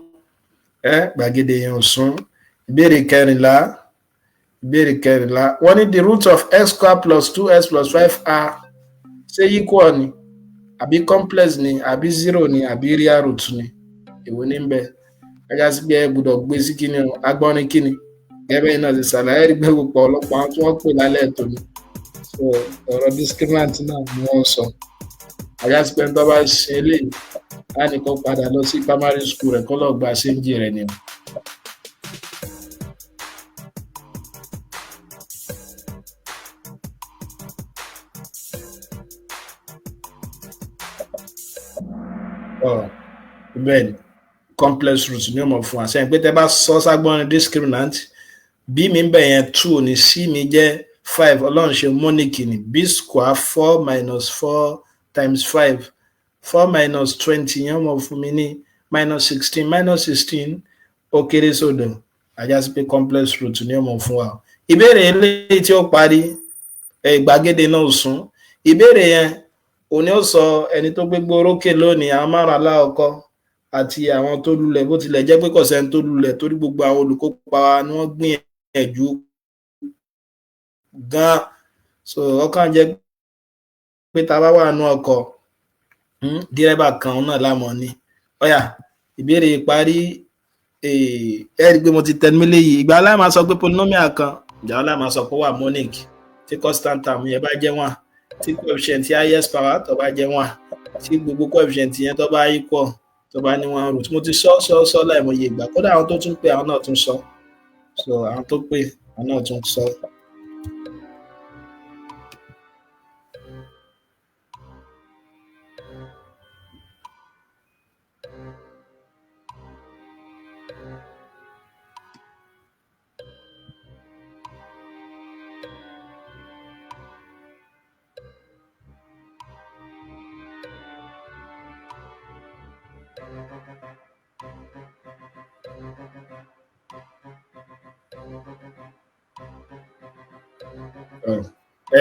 ẹ, gbàgede yẹn ò sún. Ìbéèrè kẹrìnlá, ìbéèrè kẹrìnlá, wọ́n ní the root of x square plus 2x plus 5 are, ṣé equal ni, àbí complex ni, àbí zero ni, àbí real root ni? Èwo ní ń bẹ? Ajá sí pé ẹ gbọ́dọ̀ gbé sí kíni o, agbọ́nrin kíni, gẹ́gẹ́ bẹ́ẹ̀ náà ti ṣàlàyé rí pé gbogbo ọ̀pọ̀lọpọ̀ àwọn tí wọ́n pè lálẹ́ ètò ni. So ọ̀rọ̀ discriminant náà ni wọ́n sọ. Ajá sí pé tó bá ṣe eléyìí, á ní kó padà lọ sí primary school rẹ̀, kó lọ́ọ́ gba ṣéǹjì rẹ̀ ni o. Bẹ́ẹ̀ ni, complex root ni ó mọ̀ fún wa. Sẹ́yìn pé tẹ́ bá sọ ságbọ́n discriminant, b mi ń bẹ̀ yẹn 2 ní, c mi jẹ́ 5. Ọlọ́run ṣe monic ni. B square, 4 minus 4 times 5, 4 minus 20 yẹn mọ̀ fún mi ní minus 16. Minus 16 ó kéré sódò, ajá sí pé complex root ni ó mọ̀ fún wa. Ìbéèrè eléyìí tí ó parí gbàgede náà sún ìbéèrè yẹn, òní ó sọ ẹni tó gbégbó orókè lónìí, àwọn márùn aláwọ̀kọ́ àti àwọn tó lulẹ̀. Bó tilẹ̀ jẹ́ pé kò sẹ́ni tó lulẹ̀, torí gbogbo àwọn olùkópa wa ni wọ́n gbìyànjú gan. So ọkàn jẹ́ pé tá a bá wà nú ọkọ̀, dírẹ́bà kan náà lámọ̀ ni. Ọ̀yà, ìbéèrè ìparí. Ẹ rí i pé mo ti tẹnu mí léyìí. Ìgbà aláì máa sọ pé polynomial kan, ìgbà aláì máa sọ pé ó wà monic tí constant term yẹn bá jẹ́ 1, tí coefficient highest power tó bá jẹ́ 1, tí gbogbo coefficient yẹn tó bá equal, tó bá ní one root. Mo ti sọ sọ sọ láìmọye ìgbà. Kódà àwọn tó tún pé, àwọn náà tún sọ. So àwọn tó pé, àwọn náà tún sọ.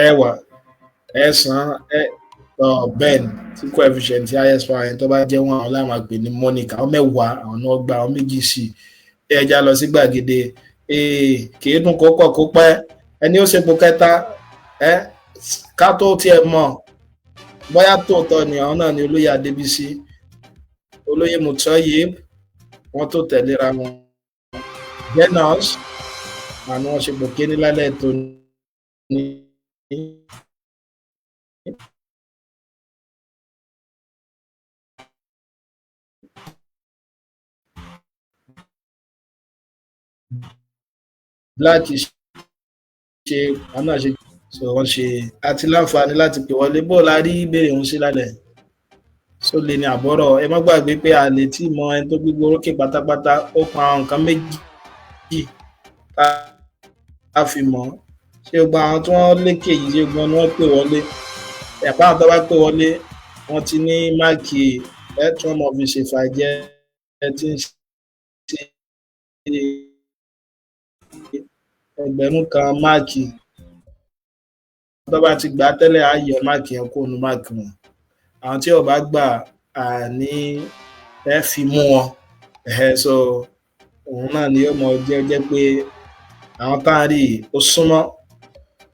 Ẹ wà ẹ̀sán ẹ bẹ́ẹ̀ ni, tí coefficient highest power yẹn tó bá jẹ́ 1, àwọn láwọn máa pè ní monic. Àwọn mẹ́wàá, àwọn náà gba àwọn méjì sí i. Ẹ já lọ sí gbàgede. Kì í dùn kó pọ̀ kó pẹ́. Ẹni ó ṣepò kẹta, ẹ ká tó tiẹ̀ mọ̀ bóyá tòótọ́ ni, àwọn náà ni olóyè Adébísí, olóyè Mutọ́yìb, wọ́n tó tẹ̀léra wọn, Venus, àwọn wọn ṣepò kíní lálẹ́ tó ní. Black. Ṣe àwọn náà ṣe, so wọ́n ṣe àti láǹfààní láti pè wọlé. Bó la rí ìbéèrè òun sí lálẹ́, só lè ní àbọ̀rọ̀. Ẹ má gbàgbé pé a lè tí mọ ẹni tó gbégbó orókè pátápátá. Ó pa àwọn nǹkan méjì tá a fi mọ̀. Ṣé gbogbo àwọn tí wọ́n lékè yìí, ṣé gbogbo ni wọ́n pè wọlé? Ẹ̀pá àwọn tó bá pè wọlé, wọ́n ti ní máàkì ẹ̀ tí wọ́n mọ̀ fi ṣèfàjẹ́ ẹ tí ń ṣe 1000 máàkì. Tó bá ti gbà tẹ́lẹ̀, á yọ máàkì yẹn kó nu máàkì wọn. Àwọn tí ò bá gbà, àní ẹ fi mú wọn. So òun náà ni yóò mọ jẹ́ pé àwọn tá à ń rí yìí, ó súnmọ́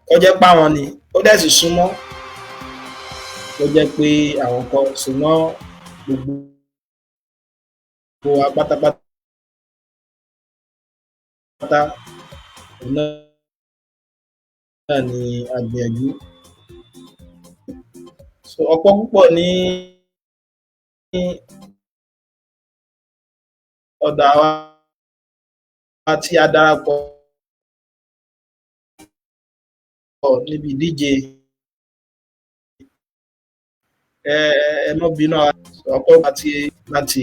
kó jẹ́ pé àwọn ni, ó dẹ̀ sì súnmọ́ kó jẹ́ pé àwọn kan, ṣùgbọ́n gbogbo wa pátápátá, òun náà ni a gbìyànjú. So ọ̀pọ̀ púpọ̀ ní ọ̀dọ̀ àwa tí a darapọ̀ níbi ìdíje. Ẹ mọ́ bínú, ọ̀pọ̀ àti láti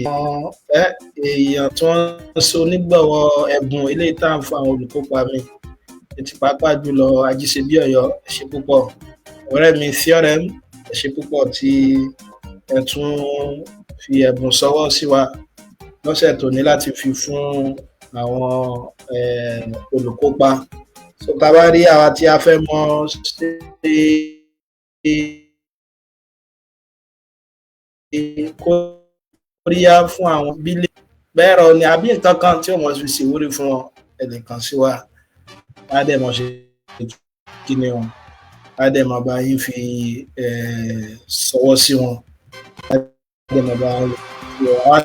ẹ èèyàn tí wọ́n ń so onígbọ̀wọ́ ẹ̀bùn eléyìí tá à ń fún àwọn olùkópa mi, ti pàápàá jùlọ Ajíṣebí Ọ̀yọ́, ẹ ṣé púpọ̀. Ọ̀rẹ́ mi Theorem, ẹ ṣé púpọ̀ tí ẹ tún fi ẹ̀bùn ṣọwọ́ sí wa lọ́sẹ̀ tó ní láti fi fún àwọn olùkópa. So tá a bá rí àwa tí a fẹ́ mọ̀ ṣe kóríyá fún àwọn bílẹ̀ bẹ́ẹ̀ rọ ni àbí nǹkan kan tí ó mọ̀ fi ṣèwúrí fún wọn, ẹ lè kàn sí wa. Á dẹ̀ mọ̀ ṣe kí ni wọn, á dẹ̀ mọ̀ bá yín fi ṣọwọ́ sí wọn, á dẹ̀ mọ̀ bá yín fi wọ́n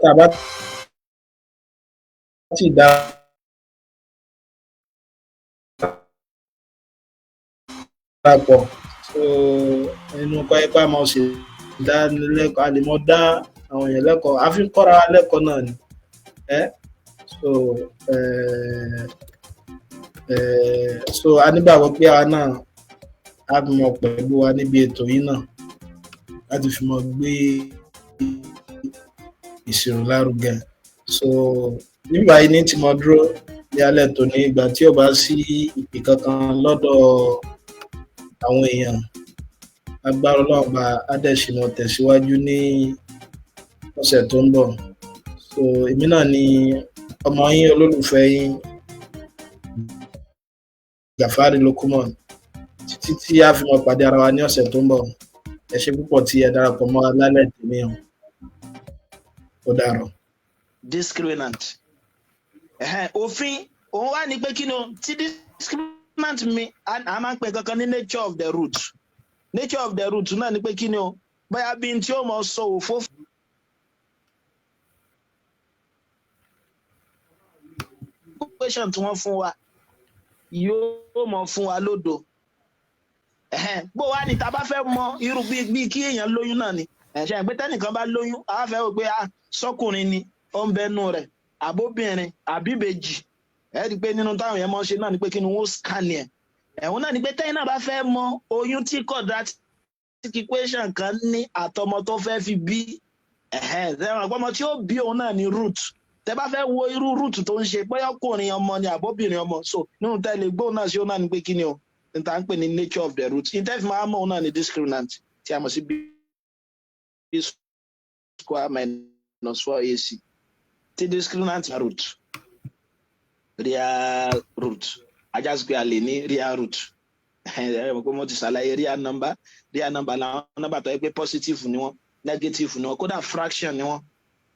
tá a bá ti dá darapọ̀. So ẹnu kọ́ ẹ pé a máa ṣe ìdánilẹ́kọ̀ọ́, a lè mọ dá àwọn èèyàn lẹ́kọ̀ọ́, a fi ń kọ́ra wa lẹ́kọ̀ọ́ náà ni ẹ. So a nígbàgbọ́ pé àwa náà á mọ̀ pẹ̀lú wa níbi ètò yìí náà láti fi mọ gbé ìṣirò lárugẹ. So nígbà yìí ní tí mo dúró ní alẹ́ tòní, ìgbà tí ò bá sí ìpè kankan lọ́dọ̀ àwọn èèyàn, agbára Ọlọ́run bá adẹ̀sínà tẹ̀síwájú ní ọ̀sẹ̀ tó ń bọ̀. So èmi náà ni ọmọ yín, olólùfẹ́ yín, Gàfárì Lukumon, títí tí a fi mọ pàdé ara wa ní ọ̀sẹ̀ tó ń bọ̀. Ẹ ṣé púpọ̀ tí ẹ darapọ̀ mọ́ lálẹ́ tèmi o. Ó dàrọ̀. Discriminant, òfin òun wà ní pé kí ni o tí discriminant mi, a máa ń pè kankan ní nature of the root. Nature of the root náà ni pé kí ni o, bóyá bí n tí ó mọ sọ òfó question tí wọ́n fún wa yóò mọ fún wa lódo. Bó wá ní tá a bá fẹ́ mọ irú bí kí èèyàn lóyún náà ni ẹ̀ṣẹ̀ pé tẹ́nìkan bá lóyún, a fẹ́ wò pé sọ́kùnrin ni ó ń bẹnu rẹ̀, àbóbìnrin, àbíbejì. Ẹ rí i pé nínú táwọn yẹn mọ̀ ṣe náà ni pé kí ni wọ́n scan ẹ̀. Ẹ̀hún náà ni pé tẹ́yìn náà bá fẹ́ mọ oyún tí quadratic equation kan ní àtọmọ tó fẹ́ fi bí, ẹ̀hẹ́n, ọmọ tí ó bí òun náà ni root. Tẹ́ bá fẹ́ wo irú root tó ń ṣe, bóyá ọkùnrin ọmọ ni àbóbìnrin ọmọ, so nínú tẹ́ lè gbóhùn náà sí òun náà ni pé kí ni o níta ń pè ní nature of the root. Ní fi máa mọ̀, òun náà ni discriminant tí a mọ̀ sí b square minus 4ac. Tí discriminant root, real root, ajásí pé a lè ní real root. Ẹ mọ̀ pé mo ti ṣàlàyé real number. Real number làwọn number tó yẹ pé positive ni wọ́n, negative ni wọ́n, kódà fraction ni wọ́n.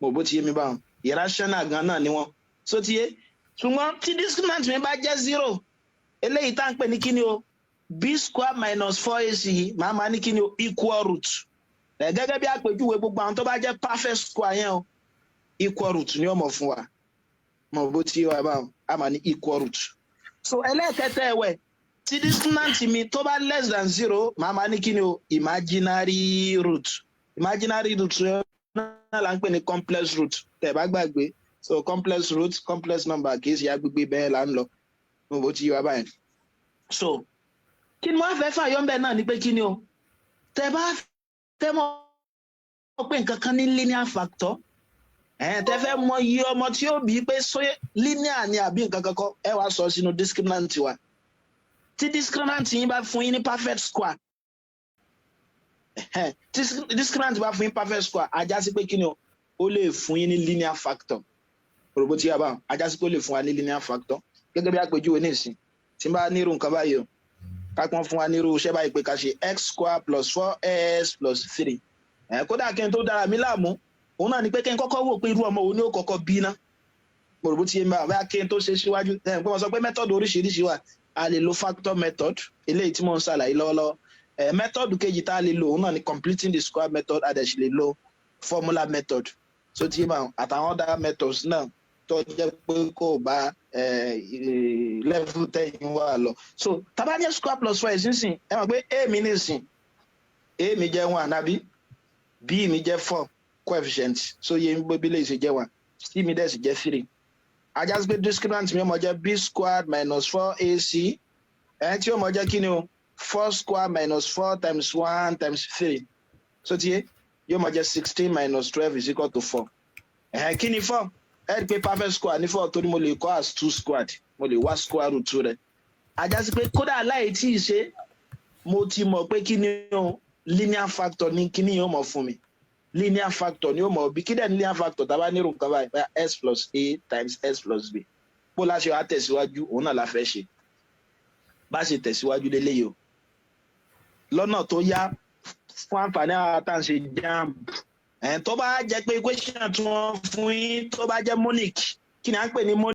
Mo bó ti yé mi báwọn, irrational gan náà ni wọ́n. So ti yé. Ṣùgbọ́n tí discriminant mi bá jẹ́ zero, eléyìí tá à ń pè ní kíni o, b square minus 4ac yìí, màá máa ní kíni o, equal root. Gẹ́gẹ́ bí àpèjúwe, gbogbo àwọn tó bá jẹ́ perfect square yẹn o, equal root ni ó mọ̀ fún wa. Mo bó ti yé wa báwọn, a máa ní equal root. So ẹlẹ́ẹ̀kẹta ẹ̀wẹ̀, tí discriminant mi tó bá less than zero, màá máa ní kíni o, imaginary root. Imaginary root náà là ń pè ní complex root, tẹ́ bá gbàgbé. So complex root, complex number, kì í ṣe agbègbè bẹ́ẹ̀ là ń lọ. Mo bó ti yé wa báyìí. So kí ni wọ́n fẹ́ fàyọ́ ńbẹ náà ni pé kí ni o, tẹ bá fẹ́ mọ̀ pé nǹkan kan ní linear factor, tẹ fẹ́ mọ iye ọmọ tí ó bí, pé sóyè linear ni àbí nǹkan kan kọ́, ẹ wá sọ sínú discriminant wa. Tí discriminant yín bá fún yín ní perfect square, tí discriminant bá fún yín perfect square, á já sí pé kí ni o, ó lè fún yín ní linear factor. Òròbó tí yà bá á já sí pé ó lè fún wa ní linear factor. Gẹ́gẹ́ bí àpèjúwe nísìn, tí n bá nírú nǹkan báyìí o, ká pọ́n fún wa nírú iṣẹ́ báyìí pé ká ṣe x square plus four x plus three. Kódà kí n tó dára mi láàmú, òun náà ni pé kí n kọ́kọ́ wò pé irú ọmọ wo ni ó kọ́kọ́ bí ná. Òròbó tí yé mi bá kí n tó ṣe síwájú ẹ̀ pé wọ́n sọ pé method oríṣiríṣi wà. A lè lo factor method, eléyìí tí mò ń ṣàlàyé lọ́wọ́lọ́wọ́. Method kejì tá a lè lò, òun náà ni completing the square method. A dẹ̀ sì lè lo formula method. So tí yé àtàwọn other methods náà tó jẹ́ pé kò bá level tẹ̀yìn wà lọ. So tá bá ní x square plus four ìsinsìn, ẹ mọ̀ pé a mi nísìn, a mi jẹ́ one àbí, b mi jẹ́ four coefficient. So yé mi bí lè ṣe jẹ́ one, c mi dẹ̀ sì jẹ́ three. Á já sí pé discriminant mi ó máa jẹ́ b squared minus four ac, ẹ̀ tí ó máa jẹ́ kí ni o, four square minus four times one times three. So tí yé yóò máa jẹ́ 16 minus 12 is equal to four. Ẹ̀hẹ́n, kí ni four? Ẹ rí i pé perfect square ní four, torí mo lè kọ́ as two squared, mo lè wá square root two rẹ̀. Á já sí pé kódà láì tí ì ṣe, mo ti mọ̀ pé kí ni o, linear factor ní kí ni yóò mọ̀ fún mi. Linear factor ni yóò mọ̀ bí. Kí dẹ̀ ní linear factor? Tá a bá nírú nǹkan báyìí, báyà x plus a times x plus b, bó láṣẹ wàá tẹ̀síwájú, òun náà la fẹ́ ṣe. Bá ṣe tẹ̀síwájú lélẹ́yìí o, lọ́nà tó yá fún àǹfààní àwọn tá à ń ṣe JAMB. Ẹ̀ tó bá jẹ́ pé equation tí wọ́n fún yín, tó bá jẹ́ monic, kí ni à ń pè ní monic?